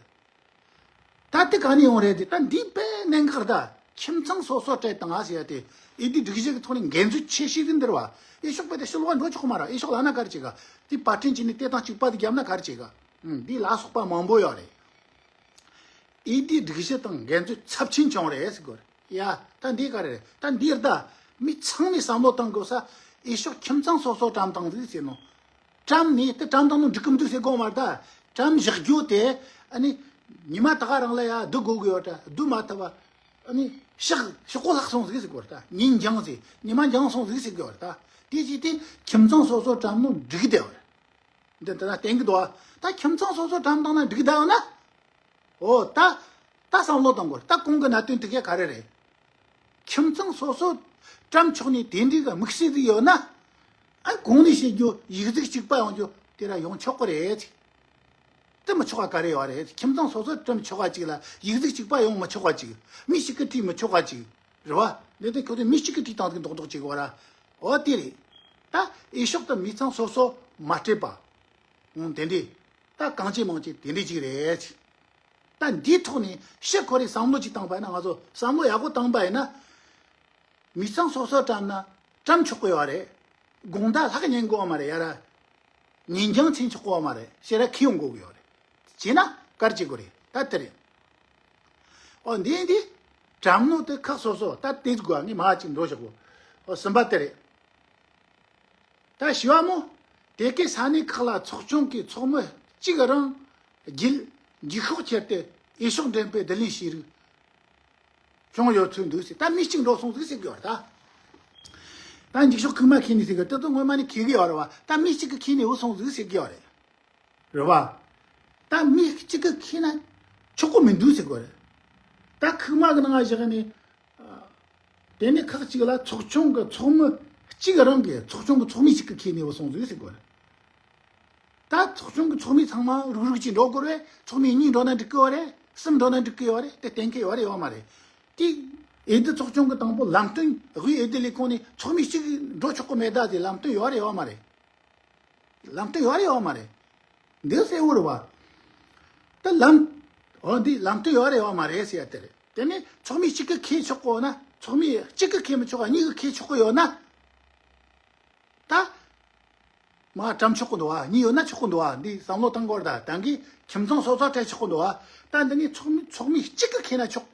རེད། ད་དེ་ག་ནས་ཡོང་རེད་དེ། ད་འདི་དཔེ་གནད་འགག་རེད་ད། ཁྱིམ་ཚང་སོ་སོ་སྤྲད་བཏང་ཨ་ཟེར་ཡ་དེ། འོས་བསྡུ་སྒྲིག་གཞི་གི་ཐོག་ནས་འགལ་འཛོལ་ཆེ་ཤོས་དེ་འདི་རེད་བ། འོས་ཤོག་དཔེ་དེ་ཕྱི་ལོགས་འགྲོ་ཆོག་གི་མ་རེད། འོས་ཤོག་ལབ་ན་ག་རེ་བྱེད་ག། དེ་པར་སྐྲུན་བྱས་ནས་དེ་དང་གཅིག་པ་དེ་བརྒྱབ་ན་ག་རེ་བྱེད་ག། ཨུམ། འདི་ལ་སོགས་པ་མང་པོ་ཡོད་རེད། འོས་བསྡུའི་སྒྲིག་གཞི་དང་འགལ་འཛོལ་ཚབས་ཆེན་བྱུང་རེད་ཟེར་དགོས་རེད། ཡ། ད་འདི་ག་རེ་རེད། ད་འདིར་ད་མི་ཚང་མས་བསམ་བློ་བཏང་དགོས་ས། འོས་ཤོག་ཁྱིམ་ཚང་སོ་སོ་གྲམ་བཏང་ཟིག་ཟེར་ནོ། གྲམ་ནས་དེ་གྲམ་བཏང་ནོ་འགྲིག་གི་མི་འདུག་ཟེར་དགོས་མ་རེད་ད། གྲམ་བཞག་རྒྱུ་དེ། ཨ་ནི་ཉི་མ་ད་ག་རང་ལ་ཡ་བསྡུ་དགོས་གི་ཡོད་ད། བསྡུ་མ་ཐུབ་པ། ཨ་ནི་ཤག་ཤག་པོ་ལྷག་སོང་ཟིག་ཟེར་དགོས་རེད་ད། ཉིན་འགྱངས་ཟིག་ཉི་མ་འགྱངས་སོང་ཟིག་ཟེར་དགོས་རེད་ད། དེ་ཅི་སྟེ་ཁྱིམ་ཚང་སོ་སོ་གྲམ་ནོ་འགྲིག་གི་བསྡད་ཡོད་རེད། འདི་ལྟ་ན་བསྟན་གི་འདུག་ཨ། ད་ཁྱིམ་ཚང་སོ་སོ་གྲམ་བཏང་ན་འགྲིག་གདའ་ཡོད་ན། འོ་ད། ད་བསམ་བློ་གཏོང་དགོས། ད་གོང་གི་གནད་དོན་དེ་གས་ག་རེ་རེད། ཁྱིམ་ཚང་སོ་སོ་གྲམ་ཆོག་ནས་དེ་འདྲའི་གི་དམིགས་བསལ་ཟིག་ཡོད་ན། ཨ། གོང་ནས་བཤད་རྒྱུ་ཡིག་གཟུགས་གཅིག་པ་ཡོང་རྒྱུ་དེ་ར་ཡོང་ཆོག་གི་རེད། དེ་མི་ཆོག་པ་ག་རེ་ཡོད་རེད། ཁྱིམ་ཚང་སོ་སོ་གྲམ་ཆོག་པ་གཅིག་ལ་ཡིག་གཟུགས་གཅིག་པ་ཡོང་མི་ཆོག་པ་གཅིག་མི་གཅིག་གིས་བྲིས་མི་ཆོག་པ་གཅིག་རེད་བ། འདི་དེ་ཁྱོད་ཚོས་མི་གཅིག་གིས་བྲིས་བཏང་ཟིག་མདོག་མདོག་བྱེད་དགོས་ར། འོ་དེ་རེད། ད་འོས་ཤོག་ད་མི་ཚང་སོ་སོ་མ་སྤྲད་པ། འོང་དེ་འདྲས། ད་གང་བྱེད་མང་བྱེད་དེ་འདྲས་ཅིག་རེད། ད་འདིའི་ཐོག་ནས་ཕྱི་ཁོ་རེ་བསམ་བློ་ཅིག་བཏང་པ་ཡིན་ན། ང་ཚོ་བསམ་བློ་ཡག་པོ་བཏང་པ་ཡིན་ན། མི་ཚང་སོ་སོ་གྲམ་ན་གྲམ་ཆོག་གི་ཡོད་རེད། དགོང་དག་ལྷག་ཉན་དགོས་མ་རེད་ཡ་ར། ཉིན་འགྱངས་ཚན་ཆོག་གི་ཡོད་མ་རེད། ཕྱི་ར་ཁྱི་ཡོང་དགོས་གི་ཡོད་རེད། བྱས་ན་ག་རེ་བྱེད་དགོས་རེད། ད་དེ་རེད། ཨོ་འདི་འདི་གྲམ་ནོ་དེ་ཁག་སོ་སོ་ད་དེ་དགོས་ངས་མ་ཅིག་འགྲོ་ཞོག་གོ། ཨོ་གསུམ་པ་དེ་རེད། ད་བཞི་བ་མོ། དེ་གའི་ས་གནས་ཁག་ལ་ཚོགས་ཆུང་གི་ཚོགས་མི་གཅིག་རང་རྒྱུད་འགྱིག་ཤོག་ཁྱེར་ཏེ་འོས་ཤོག་འགྲེམས་སྤེལ་བསྡུ་ལེན་བྱས་རིགས་བྱུང་ཡོད་ཚུལ་འདུག་ཟེར། ད་མི་གཅིག་འགྲོ་སོང་ཟིག་ཟེར་གི་ཡོད་རེད་ད། ད་འགྱིག་ཤོག་ཁུག་མ་ཁྱེར་ནས་ཟེར་གི། དེ་ཚོ་སྔོན་མ་ནས་ཁྱེར་གི་ཡོད་རེད་བ། ད་མི་གཅིག་གིས་ཁྱེར་ནས་འོས་སོང་ཟིག་ཟེར་གི་ཡོད་རེད། རེད་བ། ད་མི་གཅིག་གིས་ཁྱེར་ན་ཆོག་གི་མི་འདུག་ཟེར་གི་ཡོད་རེད། ད་ཁུག་མ་གི་ནང་བཞག་ནས། དེ་ནས་ཁག་ཅིག་ལ་ཚོགས་ཆུང་གི་ཚོགས་མི་གཅིག་རང་གིས་ཚོགས་ཆུང་གི་ཚོགས་མི་གཅིག་གི་ཁེ་ནས་བུད་སོང་ཟིག་ཟེར་གོ་རེད། ད་ཚོགས་ཆུང་གི་ཚོགས་མི་ཚང་མ་རུག་རུག་ཅིག་འགྲོ་དགོས་རེད། ཚོགས་མི་གཉིས་འགྲོ་ན་འགྲིག་གི་ཡོད་རེད། གསུམ་འགྲོ་ན་འགྲིག་གི་ཡོད་རེད། དེ་གཏན་འཁེལ་ཡོད་རེད་ཡོད་མ་རེད། དེ་འོས་བསྡུ་ཚོགས་ཆུང་གི་དང་པོ་ལམ་སྟོན། དབུས་འོས་བསྡུ་ལས་ཁུངས་ནས་ཚོགས་མི་གཅིག་འགྲོ་ཆོག་གི་མེད་ད་ཟེར་ལམ་སྟོན་ཡོད་རེད་ཡོད་མ་རེད། ལམ་སྟོན་ཡོད་རེད་ཡོད་མ་རེད། འདི་གསལ་བོ་རེད་བ། ད་ལམ། འོ་འདི་ལམ་སྟོན་ཡོད་རེད་ཡོད་མ་རེད་ཟེར་ཡ་དེ་རེད། དེ་ནས་ཚོགས་མི་གཅིག་གིས་འཁེལ་ཆོག་གོ་ན། ཚོགས་མི་གཅིག་གིས་འཁེལ་མི་ཆོག་ག་གཉིས་ཀྱིས་འཁེལ་ཆོག་གི་ཡོད་ན། ད། མ་བཀྲམ་ཆོག་གི་འདུག་བ། གཉིས་ཡོད་ན་ཆོག་གི་འདུག་བ། འདི་བསམ་བློ་བཏང་དགོས་རེད། ད་ད་གིན་ཁྱིམ་ཚང་སོ་སོ་སྤྲད་ཆོག་གི་འདུག་བ། ད་འདི་ནས་ཚོགས་མི་ཚོགས་མི་གཅིག་གིས་འཁེལ་ན་ཆོག་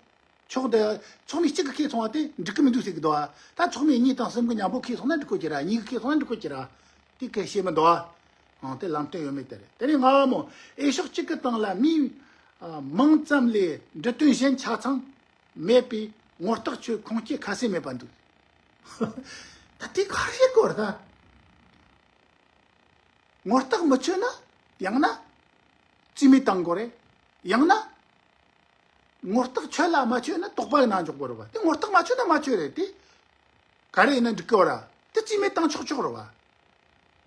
ཆོག་དེ། ཚོགས་མི་གཅིག་གིས་འཁེལ་སོང་བ་དེ་འགྲིག་གི་མི་འདུག་ཟེར་གི་འདུག་ཨ། ད་ཚོགས་མི་གཉིས་དང་གསུམ་གིས་མཉམ་པོ་འཁེལ་སོང་ན་འགྲིག་གོ་ཀྱི་ར། གཉིས་གིས་འཁེལ་སོང་ན་འགྲིག་གོ་ཀྱི་ར། དེ་གལ་བཤད་མི་འདུག་ཨ། ཨང་། དེ་ལམ་སྟོན་ཡོད་མེད་དེ་རེད། དེ་ནས་ལྔ་བ་མོ། འོས་ཤོག་གཅིག་གི་སྟེང་ལ་མི་ཨ་མང་ཙམ་ལས་འབྲི་དོན་གཞན་ཆ་ཚང་མེད་པའི་ངོ་རྟགས་ཆོད་ཁུངས་སྐྱེལ་ཁ་གསལ་མེད་པ་འདུག་ད་དེ་ག་རེ་བྱེད་དགོས་རེད་ད། ངོ་རྟགས་མི་ཆོད་ན། ཡང་ན། རྩིས་མེད་བཏང་དགོས་རེད། ཡང་ན། ངོ་རྟགས་ཆོད་ལ་མ་ཆོད་ན་དོགས་པ་ཡིན་ན་འཇོག་དགོས་རེད་བ། དེ་ངོ་རྟགས་མ་ཆོད་ན་མ་ཆོད་རེད་དེ། ག་རེ་ཡིན་ན་འགྲིག་གི་བ་ར། དེ་རྩིས་མེད་བཏང་ཆོག་ཆོག་རེད་བ།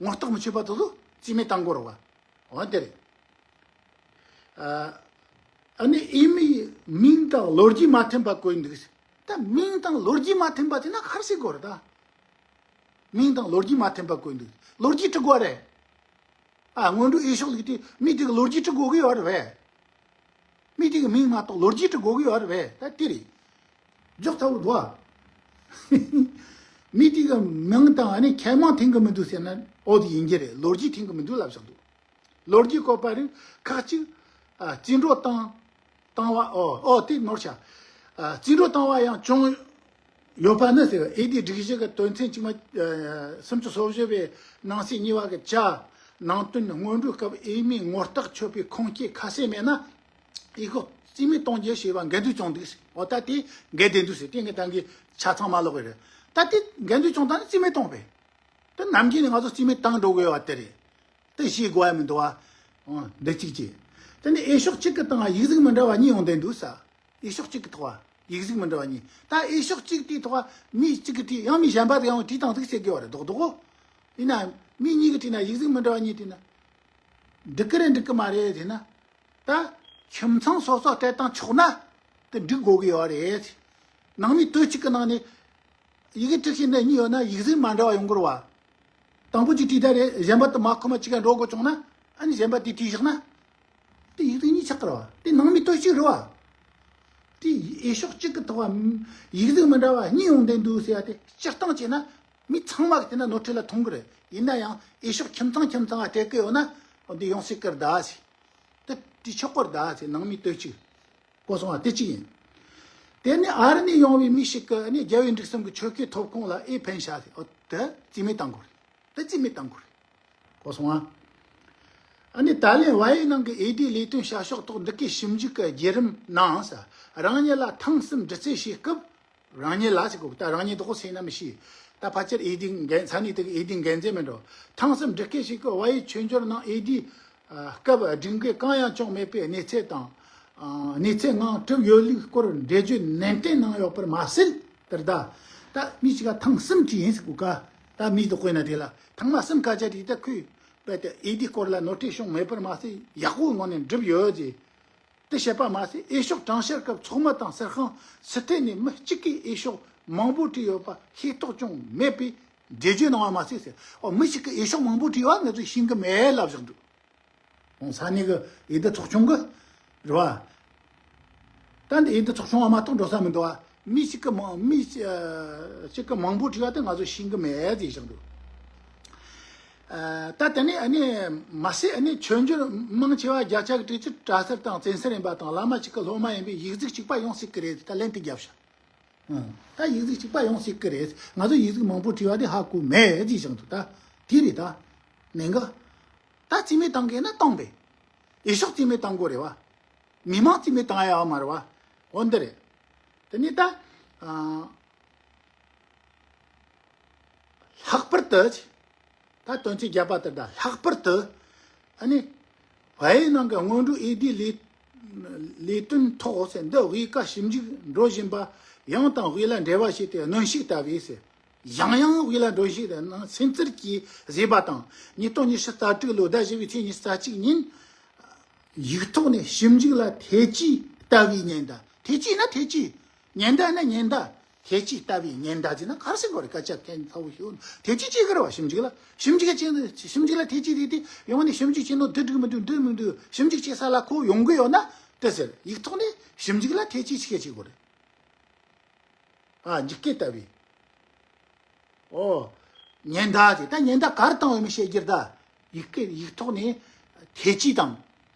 ངོ་རྟགས་མི་ཆོད་པ་དེ་ཚོ་རྩིས་མེད་བཏང་དགོས་རེད་བ། འོ་དེ་རེད། ཨ་ཨ་ནི་འོས་མིའི་མིང་དང་ལོ་རྒྱུས་མ་མཐུན་པ་བཀོད་འདུག་ད་མིང་དང་ལོ་རྒྱུས་མ་མཐུན་པ་དེ་ན་ག་རེ་བྱེད་དགོས་རེད་ད། མིང་དང་ལོ་རྒྱུས་མ་མཐུན་པ་བཀོད་འདུག་ལོ་རྒྱུས་འབྲི་དགོས་རེད། ཨ། སྔོན་འགྲོའི་འོས་ཤོག་ལུགས་དེ་མི་དེ་གི་ལོ་རྒྱུས་འབྲི་དགོས་ཀྱི་ཡོད་རེད་བས། མི་དེ་གི་མིང་མ་གཏོགས་ལོ་རྒྱུས་འབྲི་དགོས་ཀྱི་ཡོད་རེད་བས། ད་དེ་རེད། འཇོག་ཚ་བོ་འདུག་ཨ། མི་དེ་གི་མིང་དང་ཨ་ནི་ཁྱད་མང་མཐུན་གི་མི་འདུག་ཟེར་ན་འོ་དེ་ཡིན་གྱི་རེད། ལོ་རྒྱུས་མཐུན་གི་མི་འདུག་ལབ་བཞག་འདུག་ལོ་རྒྱུས་བཀོད་པ་རིགས་ཁག་ཅིག་ཨ། རྩིས་འགྲོ་བཏང་བཏང་བ། ཨོ་ཨོ་དེ་ནོར་ཆ། ཨ། རྩིས་འགྲོ་བཏང་བ་ཡང་བྱུང་ཡོད་པ་ནི་ཟེར། འོས་བསྡུའི་སྒྲིག་གཞི་གི་དོན་ཚན་བཅུ་མ་ཨ་སུམ་ཅུ་སོ་བཞི་པའི་ནང་གསེས་གཉིས་པ་གི་ཅ། ནང་དོན། སྔོན་འགྲོའི་སྐབས་འོས་མིའི་ངོ་རྟགས་ཆོད་པའི་ཁུངས་སྐྱེལ་ཁ་གསལ་མེད་ན། འོས་ཤོག་རྩིས་མེད་གཏོང་རྒྱུ་ཞེས་པ་འགལ་འདུ་བྱུང་འདུག་ཟེར། འོ་ད་དེ་འགལ་ཟླ་འདུག་ཟེར། དེ་ངས་ད་གིན་ཆ་ཚང་མ་ཀློག་གི་རེད། ད་དེ་འགལ་འདུ་བྱུང་ད་ནི་རྩིས་མེད་གཏོང་པས། ད་ནམ་རྒྱུན་ནས་ང་ཚོ་རྩིས་མེད་བཏང་འགྲོ་དགོས་པ་དེ་རེད། དེ་ཤེས་དགོས་ཡ་མི་འདུག་བ། འོ། འདི་གཅིག་བྱས། དེ་ནས་འོས་ཤོག་གཅིག་གི་སྟེང་ཡིག་གཟུགས་མི་འདྲ་བ་གཉིས་ཡོང་བསྡད་འདུག་ས། འོས་ཤོག་གཅིག་གི་ཐོག་ཡིག་གཟུགས་མི་འདྲ་བ་གཉིས། ད་འོས་ཤོག་གཅིག་དེའི་ཐོག་མི་གཅིག་གིས་བྲིས། ཡང་མི་གཞན་པ་དེ་ཡང་བྲིས་བཏང་ཟིག་ཟེར་གི་ཡོད་རེད། རྡོག་རྡོག་གོ། ཡིན་ན་མི་གཉིས་ཀྱིས་བྲིས་ན། ཡིག་གཟུགས་མི་འདྲ་བ་གཉིས་བྲིས་ན། འགྲིག་གི་རེད་འགྲིག་གི་མ་རེད་ཟེར་ན། ད་ཁྱིམ་ཚང་སོ་སོ་སྤྲད་བཏང་ཆོག་ན་དེ་འགྲིག་དགོས་ཀྱི་ཡོད་རེད། ནང་མི་དུས་གཅིག་གི་ནང་ནས་ཡི་གེ་བྲིས་ཤེས་ནི་གཉིས་ཡོད་ན་ཡིག་གཟུགས་མ་འདྲ་བ་ཡོང་གི་རེད་བ། དང་པོ་གཅིག་བྲིས་ད་རེད། གཞན་པ་དེ་མ་ཁོ་མ་གཅིག་ག་འགྲོ་དགོས་བྱུང་ན། ཨ་ནི་གཞན་པ་དེ་བྲིས་བཞག་ན། དེ་ཡིག་གཟུགས་གཉིས་ཆགས་ཀྱི་རེད་བ། དེ་ནང་མི་དུས་གཅིག་རེད་བ། དེ་འོས་ཤོག་གཅིག་གི་ཐོག་ཡིག་གཟུགས་མི་འདྲ་བ་གཉིས་ཡོང་བསྡད་འདུག་ཟེར་ཡ་དེ་སྤྱིར་བཏང་བྱས་ན་མི་ཚང་མ་གི་དེ་ན་ནོར་འཁྲུལ་ལ་མཐོང་གི་རེད། ཡིན་ན་ཡང་འོས་ཤོག་ཁྱིམ་ཚང་ཁྱིམ་ཚང་ང་སྤྲད་གི་ཡོད་ན། འོ་འདི་ཡོང་སྲིད་ཀི་རེད་ད་ཟེར། དེ་དེ་ཆོག་གི་རེད་ད་ཟེར། ནང་མི་དུས་གཅིག་གོ་སོང་བ་དེ་གཅིག་ཡིན། དེ་ནས་ཨ་རི་ནས་ཡོང་བའི་མི་ཞིག་གིས་ནི་རྒྱལ་བའི་འབྲུག་གསུམ་གྱི་ཆོལ་ཁའི་ཐོབ་ཁུངས་ལ་འོས་འཕེན་བྱ་ཟེར། འོ་དེ་རྩིས་མེད་བཏང་དགོས་རེད། དེ་རྩིས་མེད་བཏང་དགོས་རེད། གོ་སོང་ཨ། ཨ་ནི་ད་ལན་བལ་ཡུལ་ནང་གི་འོས་བསྡུའི་ལས་དོན་བྱ་ཕྱོགས་ཐོག་འདི་གའི་ཞིབ་འཇུག་གི་བརྒྱུད་རིམ་ནང་ས། རང་ཉིད་ལ་ཐེངས་གསུམ་འདྲི་རྩད་བྱེད་སྐབས། རང་ཉིད་ལ་ཟེར་གོ། ད་རང་ཉིད་དོ་གོ་ཟེར་ན་མི་ཤེས། ད་ཕལ་ཆེར་འོས་བསྡུའི་འགན་ས་གནས་དེ་གི་འོས་བསྡུའི་འགན་འཛིན་མིན་འགྲོ། ཐེངས་གསུམ་འདྲི་སྐད་ཞིག་གི་བལ་ཡུལ་ཆོས་འབྱོར་ནང་འོས་བསྡུའི་སྐབས་སྒྲིག་འགལ་གང་ཡང་བྱུང་མེད་པའི་གནས་ཚད་དང་། གནས་ཚད་ངང་གྲུབ་ཡོད་ལུགས་སྐོར་འགྲེལ་བརྗོད་ནན་ཏན་གནང་ཡོད་པར་མ་ཟད། དེར་ད། ད་མི་ཞིག་ག་ཐེངས་གསུམ་དྲིས་ཡིན་ཟེར་གོ་ཀ། ད་མི་དོ་དགོས་ན་དེ་ལ་ཐེངས་མ་གསུམ་སྐད་ཆ་དྲིས། ད་ཁོས་རྦད་དེ་འོས་བསྡུའི་སྐོར་ལ་ནོར་འཁྲུལ་བྱུང་མེད་པར་མ་ཟད་ཡག་པོའི་ངང་ནས་འགྲུབ་ཡོད་ཅེས། དེ་བཤད་པ་མ་ཟད། འོས་ཤོག་གྲངས་བཤེར་སྐབས་ཚོགས་མི་དང་གསར་ཁང་སི་ཐན་ནས་མི་གཅིག་གིས་འོས་ཤོག་མང་པོ་བྲིས་ཡོད་པ་ཤེས་རྟོགས་ཀྱང་མེད་པའི་འགྲེལ་བརྗོད་གནང་བ་མ་ཟད་ཟེར། ཨོ། མི་གཅིག་གིས་འོས་ཤོག་མང་པོ་བྲིས་པ་ང་ཚོས་ཤེས་ཀྱི་མེད་ལབ་བཞག་འདུག་ཨོ། ས་གནས་ཀྱི་འོས་བསྡུ་ཚོགས་ཆུང་གི་རེད་བ། ད་འདི་འོས་བསྡུ་ཚོགས་ཆུང་བ་མ་གཏོགས་འགྲོ་ས་མི་འདུག་བ། མི་གཅིག་གིས་མང་མི་གཅིག་གིས་མང་པོ་བྲིས་པ་དེ་ང་ཚོས་ཤེས་ཀྱི་མེད་ཟེར་བཞག་འདུག་ཨ། ད་དེ་ནས་ཨ་ནི་མ་ཟད་ཨ་ནི་ཆོས་འབྱོར་མང་ཆེ་བ་བརྒྱ་ཆ་གི་གྲས་ཅིག་གྲྭ་སར་དང་བཙན་སར་ཡིན་པ་དང་། བླ་མ་གཅིག་གི་སློབ་མ་ཡིན་པས་ཡིག་གཟུགས་གཅིག་པ་ཡོང་སྲིད་ཀྱི་རེད། ད་ལན་དེ་བརྒྱབ་ཤག་ཨང་། ད་ཡིག་གཟུགས་གཅིག་པ་ཡོང་སྲིད་ཀྱི་རེད། ང་ཚོ་ཡིག་གཟུགས་མང་པོ་བྲིས་པ་དེ་ཧ་གོ་མེད་ཟེར་བཞག་འདུག་ད་དེ་རེད་ད། ནན་ག་ད་རྩིས་མེད་བཏང་དགོས་ན་བཏང་པས། འོས་ཤོག་རྩིས་མེད་བཏང་དགོས་རེད་བ། མི་མང་རྩིས་མེད་བཏང་ཡ་ཡོད་མ་རེད་བ། འོ་འདི་རེད། དེ་ནས་ད། ཨ། ལྷག་པར་དུ། ད་དོན་ཚན་བརྒྱད་པ་དེ་ད་ལྷག་པར་དུ། ཨ་ནི། བལ་ཡུལ་ནང་གི་སྔོན་འགྲོའི་འོས་བསྡུའི་ལས་ལས་དོན་ཐོག་ཟེར། འདི་དབུས་ཀ་ཞིབ་འཇུག་འགྲོ་བཞིན་པ་ ཡང་དང་དབུས་ལ་འགྲེལ་བ་བྱས་ཏེ་གནོན་ཤུགས་ལྟ་བུའི་ཟེར། ཡང་ཡང་དབུས་ལ་འགྲོ་ཞིག་ནང་སེམས་ཚུལ་གྱིས་བཟོས་པ་དང་། ཉིས་སྟོང་ཉི་ཤུ་རྩ་དྲུག་ལོ་ཟླ་བཞི་པའི་ཚེས་ཉི་ཤུ་རྩ་གཅིག་ཉིན། ཡིག་ཐོག་ནས་ཞིབ་འཇུག་ལ་ཐེ་ཇུས་ལྟ་བུའི་ཉེན་བརྡ། ཐེ་ཇུས་ན་ཐེ་ཇུས། ཉེན་བརྡ་ན་ཉེན་བརྡ། ཐེ་ཇུས་ལྟ་བུའི་ཉེན་བརྡ་ཟེར་ན་ག་རེ་ཟེར་དགོས་རེད། སྐད་ཆ་གན་ཚ་བོ་ཞིག་ཐེ་ཇུས་བྱེད་ཀྱི་རེད་བ། ཞིབ་འཇུག་ལ། ཞིབ་འཇུག་བྱེད། ཞིབ་འཇུག་ལ་ཐེ་ཇུས་རེད་དེ། ཡང་ནས་ཞིབ་འཇུག་བྱེད་ནོ་འདི་འགྲིག་མི་འདུག་འདི་མི་འདུག་ཞིབ་འཇུག་བྱེད་ས་ལ་ཁོ་ཡོང་གི་ཡོད་ན་དེ་ཟེར། ཡིག་ཐོག་ནས་ཞིབ་འཇུག་ལ་ཐེ་ཇུས་བྱེད་བྱེད་དགོས་རེད། ཨ། འཇིགས་སྐུལ་ལྟ་བུའི། ཨོ། ཉེན་བརྡ་དེ། ད་ཉེན་བརྡ་ག་རེ་བཏང་བའི་མི་བཤད་རྒྱུ་རེད་ད། ཡིག་སྐད། ཡིག་ཐོག་ནས་ཐེ་ཇུས་དང་།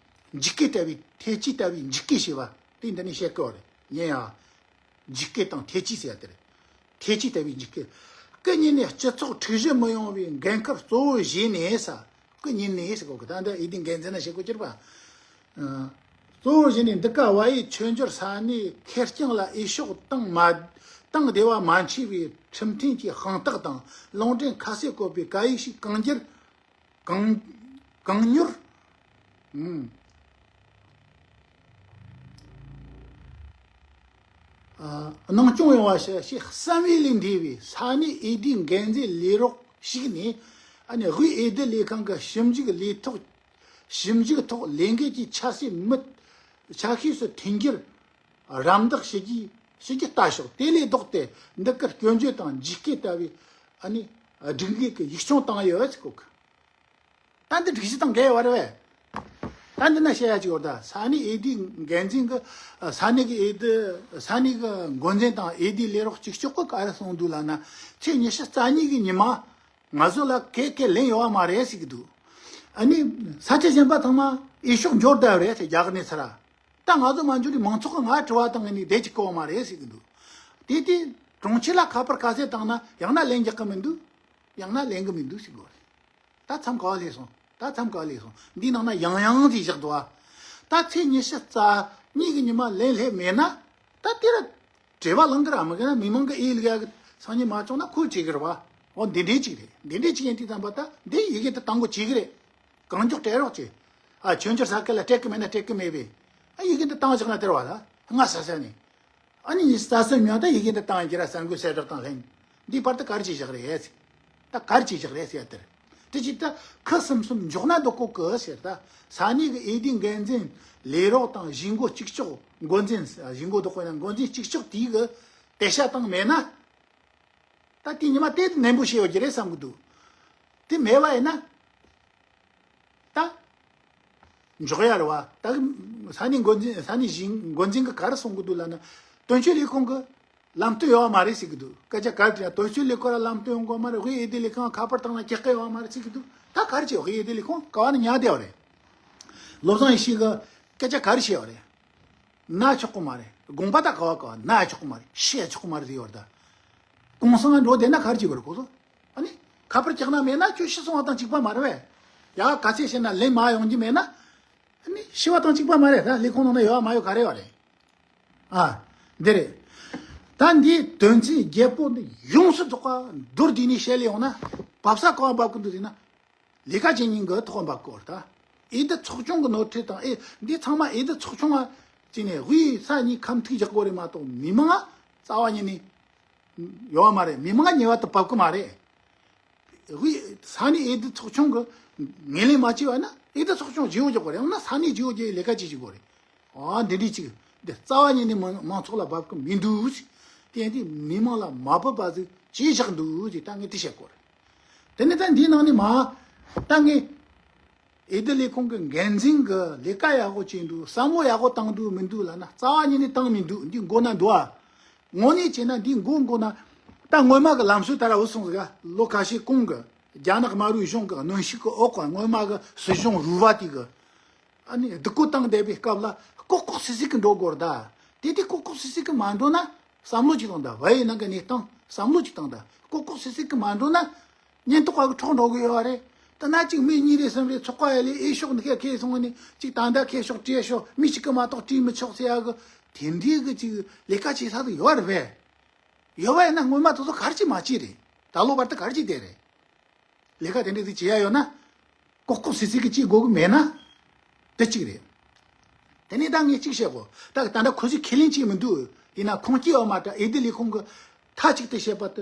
འཇིགས་སྐུལ་ལྟ་བུའི། ཐེ་ཇུས་ལྟ་བུའི་འཇིགས་སྐུལ་ཞེས་པ་དེ་འདི་ནས་བཤད་དགོས་རེད། ཉན་ཡ། འཇིགས་སྐུལ་དང་ཐེ་ཇུས་ཟེར་ཡ་དེ་རེད། ཐེ་ཇུས་ལྟ་བུའི་འཇིགས་སྐུལ། སྐུ་ཉིད་ནས་སྤྱི་ཚོགས་འཁྲུག་གཞི་མི་ཡོང་བའི་འགན་ཁུར་གཙོ་བོ་བཞེས་ནས་ས། སྐུ་ཉིད་ནས་ཟེར་གོ་གི། ད་འདི་འོས་བསྡུའི་འགན་འཛིན་ན་བཤད་གོ་གྱུར་པ། ཨ། གཙོ་བོ་བཞེས་ནས་འདི་ག་བལ་ཡུལ་ཆོས་འབྱོར་ས་གནས་ཁེར་རྐྱང་ལ་འོས་ཤོག་བཏང་མ། བཏང་བདེ་བ་མ་མཆིས་པའི་ཁྲིམས་མཐུན་གྱི་དཔང་རྟགས་དང་ལུང་འདྲེན་ཁ་གསལ་བཀོད་པའི་བཀའ་ཡིག་ཞིག་གང་འགྱུར། གང་། གང་མྱུར། ཨུམ། ཨ། གནང་སྐྱོང་ཡོང་བ་ཞེས་བསམ་འོས་ལས་འདས་པའི་ས་གནས་འོས་བསྡུའི་འགན་འཛིན་ལས་རོགས་ཞིག་ནས། ཨ་ནི་དབུས་འོས་བསྡུ་ལས་ཁང་གི་ཞིབ་འཇུག་ལས་ཐོག་ཞིབ་འཇུག་ཐོག་ལས་འགུལ་གྱི་ཆ་ཤས་མི། ཆ་ཤས་སུ་ཐོན་རྒྱུར་རམ་འདེགས་ཞུ་རྒྱུ། ཞུ་རྒྱུ་ལྟ་ཞོག་དེ་ལས་ལྡོག་སྟེ་འདི་གར་སྐྱོན་བརྗོད་དང་འཇིགས་སྐུལ་ལྟ་བུའི། ཨ་ནི་སྒྲིག་འགལ་གྱི་ཡིག་ཆུང་བཏང་ཡོད་ཅེས་གོ་གི། ད་འདི་སྒྲིག་གཞི་དང་འགལ་བ་རེད་པས། ད་འདི་ན་བཤད་ཡ་ཅིག་ཡོད་ད། ས་གནས་འོས་བསྡུའི་འགན་འཛིན་གྱི། ས་གནས་ཀྱི་འོས་བསྡུ། ས་གནས་ཀྱི་འགོ་འཛིན་དང་འོས་བསྡུའི་ལས་རོགས་གཅིག་ལྕོགས་ཀྱིས་ག་རེ་གསུངས་འདུག་ལབ་ན། ཚེས་ཉི་ཤུ་རྩ་གཉིས་ཀྱི་ཉི་མ་ང་ཚོ་ལ་གད་སྐད་ལན་ཡོད་པ་མ་རེད་ཟེར་གྱི་འདུག་ཨ་ནི་ས་ཆ་གཞན་པ་ཚང་མ་འོས་ཤོག་འབྱོར་བསྡད་པ་རེད་ཟེར། རྒྱ་གར་གནས་ཚུལ་ར། ད་ང་ཚོ་མ་འབྱོར་དུས་མང་ཚོགས་ཀྱིས་ང་དྲི་བ་བཏང་ནས་བསྡད་ཀྱི་ཡོད་པ་མ་རེད་ཟེར་གྱི་འདུག་དེ་དེ་གྲོང་ཁྱེར་ལ་ཁ་པར་ཁ་གསལ་བཏང་ན་ཡང་ན་ལན་རྒྱག་གི་མི་འདུག་ཡང་ན་ལེན་གི་མི་འདུག་ཟེར་གྱི་ཡོད་རེད། ད་མཚམས་ག་བ་སླེབས་སོང་། ད་མཚམས་ག་བ་སླེབས་སོང་། འདིའི་ནང་ན་ཡང་ཡང་ཟེར་བཞག་འདུག་ཨ། ད་ཚེས་ཉི་ཤུ་རྩ་གཉིས་ཀྱི་ཉི་མ་ལན་སླེབས་མེད་ན། ད་དེ་ར་དྲི་བ་ལངས་གི་ར། མི་གི་ན་མི་མང་གིས་འོས་བླུག་ཡ་གི་སང་ཉིན་མ་བྱུང་ན་ཁོས་བྱེད་གི་རེད་བ། འོ་འདི་འདྲའི་ཅིག་རེད། འདི་འདྲའི་ཅིག་ཡིན་དུས་ཙམ་པ་ད་འདི་ཡི་གེ་འདི་བཏང་དགོས་བྱེད་གི་རེད། གང་མགྱོགས་སྤྲད་རོགས་བྱེད། ཨ། ཆོས་འབྱོར་ས་ཁུལ་ལ་སྤྲད་གི་མེད་ན་སྤྲད་གི་མེད་པས། ཨ། ཡི་གེ་འདི་བཏང་བཞག་ན་དེ་རེད་བ། ད་སྔ་ས་ས་ནས། ཨ་ནི་ཉི་ཤུ་རྩ་གསུམ་ཡང་ད་ཡི་གེ་འདི་བཏང་རྒྱུ་ར། གསར་འགོད་གསལ་བསྒྲགས་དང་ལྷན། འདིའི་བར་དུ་ག་རེ་བྱས་བཞག་རེད་ཟེར། ད་ག་རེ་བྱས་བཞག་རེད་ཟེར་ཡ་དེ་རེད། དེ་ཅིག་ད་ཁུ་སིམ་སིམ་འཇོག་ན་འདོད་གོ་གི་ཟེར། ད་ས་གནས་ཀྱི་འོས་བསྡུའི་འགན་འཛིན་ལས་རོགས་དང་གཞིས་འགོ་གཅིག་ལྕོགས། འགོ་འཛིན། གཞིས་འགོ་དོ་དགོས་ན་འགོ་འཛིན་གཅིག་ལྕོགས་དེའི་གི་དེ་ཤ་བཏང་མེད་ན། ད་དེ་ཉི་མ་དེ་ནན་པོ་བྱས་ཡོད་ཀྱི་རེད་བསམ་གི་འདུག་དེ་མེད་པ་ཡིན་ན། ད་འཇོག་ཡ་རེད་བ། ད་ས་གནས་འགོ་འཛིན། ས་གནས་གཞིས་འགོ་འཛིན་གྱིས་ག་རེ་གསུང་གི་འདུག་ལབ་ན། དོན་གཅོད་ལས་ཁུངས་ཀྱི་ལམ་སྟོན་ཡོད་པ་མ་རེད་ཟེར་གི་འདུག་སྐད་ཆ་ག་རེ་དྲིས་ཡང་དོན་གཅོད་ལས་ཁུངས་ལ་ལམ་སྟོན་ཡོང་གི་ཡོད་མ་རེད། དབུས་འོས་བསྡུ་ལས་ཁང་ཁ་པར་བཏང་ན་ཀྱག་ཀྱག་ཡོད་པ་མ་རེད་ཟེར་གི་འདུག་ད་ག་རེ་བྱས། དབུས་འོས་བསྡུ་ལས་ཁུངས་ག་བ་ནས་ཉར་བསྡད་པ་རེད། བློ་བཟང་ཡེ་ཤེས་ཀྱིས་སྐད་ཆ་ག་རེ་བཤད་པ་རེད། ན་ཆོག་གི་མ་རེད། དགོངས་པ་ད་ག་བ་ག་བ་ན་ཆོག་གི་མ་རེད། བཤད་ཆོག་གི་མ་རེད་ཟེར་ཡོད་རེད་ད། གུང་སེང་འགྲོ་བསྡད་ན་ག་རེ་བྱེད་དགོས་རེད་ཁོ་ཚོ། ཨ་ནི་ཁ་པར་བཀྱག་ན་མེད་ན་ཁྱོད་ཤི་སོང་བ་དང་གཅིག་པ་མ་རེད་པས། ཡ་ག་ཚད་བཤད་ན་ལན་མར་ཡོང་རྒྱུ་མེད་ན། ཨ་ནི་ཤི་བ་དང་གཅིག་པ་མ་རེད། ད་ལས་ཁུངས་ནང་ན་ཡོད་པ་མ་ཡོད་ག་རེ་ཡོད་རེད། ཨ། འདི་རེད། ད་འདིའི་དོན་ཚན་བརྒྱད་པོ་འདི་ཡོངས་སུ་རྫོགས་པ་མདོར་བསྡུས་ནས་བཤད་ལེ་ཡོང་ན། བབས་ས་གང་བབས་ཀྱི་འདུག་ཟེར་ན། ལས་ཀ་བྱེད་མཁན་གྱི་ཐོག་འབབ་དགོས་རེད་ད། འོས་བསྡུ་ཚོགས་ཆུང་གི་ནོར་འཁྲུལ་དང་། ཨེ། འདི་ཚང་མ་འོས་བསྡུ་ཚོགས་ཆུང་ང་བྱས་ནས་དབུས་ས་གཉིས་ཁ་མཐུན་རྒྱག་དགོས་རེད་མ་གཏོགས། མི་མང་ང་རྩ་བ་ཉིད་ནས་ཡོད་པ་མ་རེད། མི་མང་ང་ཉེས་པ་དེ་བབས་ཀྱི་མ་རེད། དབུས་ས་གནས་འོས་བསྡུ་ཚོགས་ཆུང་གིས་ངོས་ལེན་མ་བྱས་པ་ན། འོས་བསྡུ་ཚོགས་ཆུང་བརྗེ་པོ་རྒྱག་དགོས་རེད། ཡང་ན་ས་གནས་བརྗེ་པོ་རྒྱག་པའི་ལས་ཀ་བྱེད་བཅུག་དགོས་རེད། ཨ། འདི་འདྲའི་ཅིག་འདི་རྩ་བ་ཉིད་ནས་མང་མང་ཚོགས་ལ་བབས་ཀྱི་མི་འདུག་ཟེར། དེ་ཡིན་དུས་མི་མང་ལ་མ་བབས་པ་ཟིག་བྱས་བཞག་འདུག་ཟེར། ད་ངས་དེ་བཤད་དགོས་རེད། དེ་ནས་ད་འདིའི་ནང་ནས་མ། ད་ངས་འོས་བསྡུ་ལས་ཁུངས་ཀྱི་འགན་འཛིན་གྱིས་ལས་ཀ་ཡག་པོ་བྱས་འདུག་བསམ་བློ་ཡག་པོ་བཏང་འདུག་མི་འདུག་ལབ་ན། རྩ་བ་ཉིད་ནས་བཏང་མི་འདུག་འདི་མགོ་ན་འདུག་ཨ། དངོས་གནས་བྱས་ན་འདི་མགོ་མགོ་ན། ད་སྔོན་མ་གི་ལམ་སྲོལ་ལྟར་འུ་སོང་ཟིག་ག་ལོ་ཁ་ཤས་གོང་གི་རྒྱ་ནག་དམར་པོའི་གཞུང་གི་གནོན་ཤུགས་ཀྱི་འོག་གི་སྔོན་མ་གི་སྲིད་གཞུང་རུལ་བ་དེ་གི། ཨ་ནི་སྡུག་གུ་བཏང་བསྡད་པའི་སྐབས་ལ་ལྐོག་ལྐོག་སིལ་སིལ་གི་འགྲོ་དགོས་རེད་ད། དེ་དུས་ལྐོག་ལྐོག་སིལ་སིལ་གི་མ་འགྲོ་ན་བསམ་བློ་ཅིག་བཏང་ད། བལ་ཡུལ་ནང་གི་གནས་སྟངས་བསམ་བློ་ཅིག་བཏང་ད། ལྐོག་ལྐོག་སིལ་སིལ་གི་མ་འགྲོ་ན་ཉེན་རྟོག་པ་གི་འཕྲོག་འགྲོ་གི་ཡོད་རེད། ད་ན་གཅིག་མི་གཉིས་རེ་གསུམ་རེ་ཚོགས་པ་ཡ་ལས་འོས་ཤོག་འདི་ག་ཁྱེར་སོང་ནས་ཅིག་ད་ལྟ་ཁྱེར་ཤོག་སྤྲད་ཤོག་མི་གཅིག་གིས་མ་གཏོགས་སྤྲད་མི་ཆོག་ཟེར་ཡ་གི་དེ་འདྲའི་གི་ཅིག་ལས་ཀ་བྱེད་ས་དེ་ཡོད་རེད་པས། ཡོད་པ་ཡིན་ན་སྔོན་མ་དེ་ཚོ་ག་རེ་ཅིག་མ་བྱས་རེད། ད་ལོ་བར་དུ་ག་རེ་ཅིག་བསྡད་རེད། ལས་ཀ་དེ་འདྲ་ཅིག་བྱེད་ཡ་ཡོད་ན། ལྐོག་ལྐོག་སིལ་སིལ་གི་བྱེད་དགོས་གི་མེད་ན། དེ་གཅིག་རེད། དེ་ནས་ད་ངས་གཅིག་བཤད་གོ། ད་ད་ལྟ་ཁོ་ཚོས་ཁས་ལེན་བྱེད་མི་འདུག་དེས་ན་ཁུངས་སྐྱེལ་བ་མ་དྲ་འོས་བསྡུ་ལས་ཁུངས་ཀྱིས་མཐའ་གཅིག་ཏུ་བཤད་པ་དེ་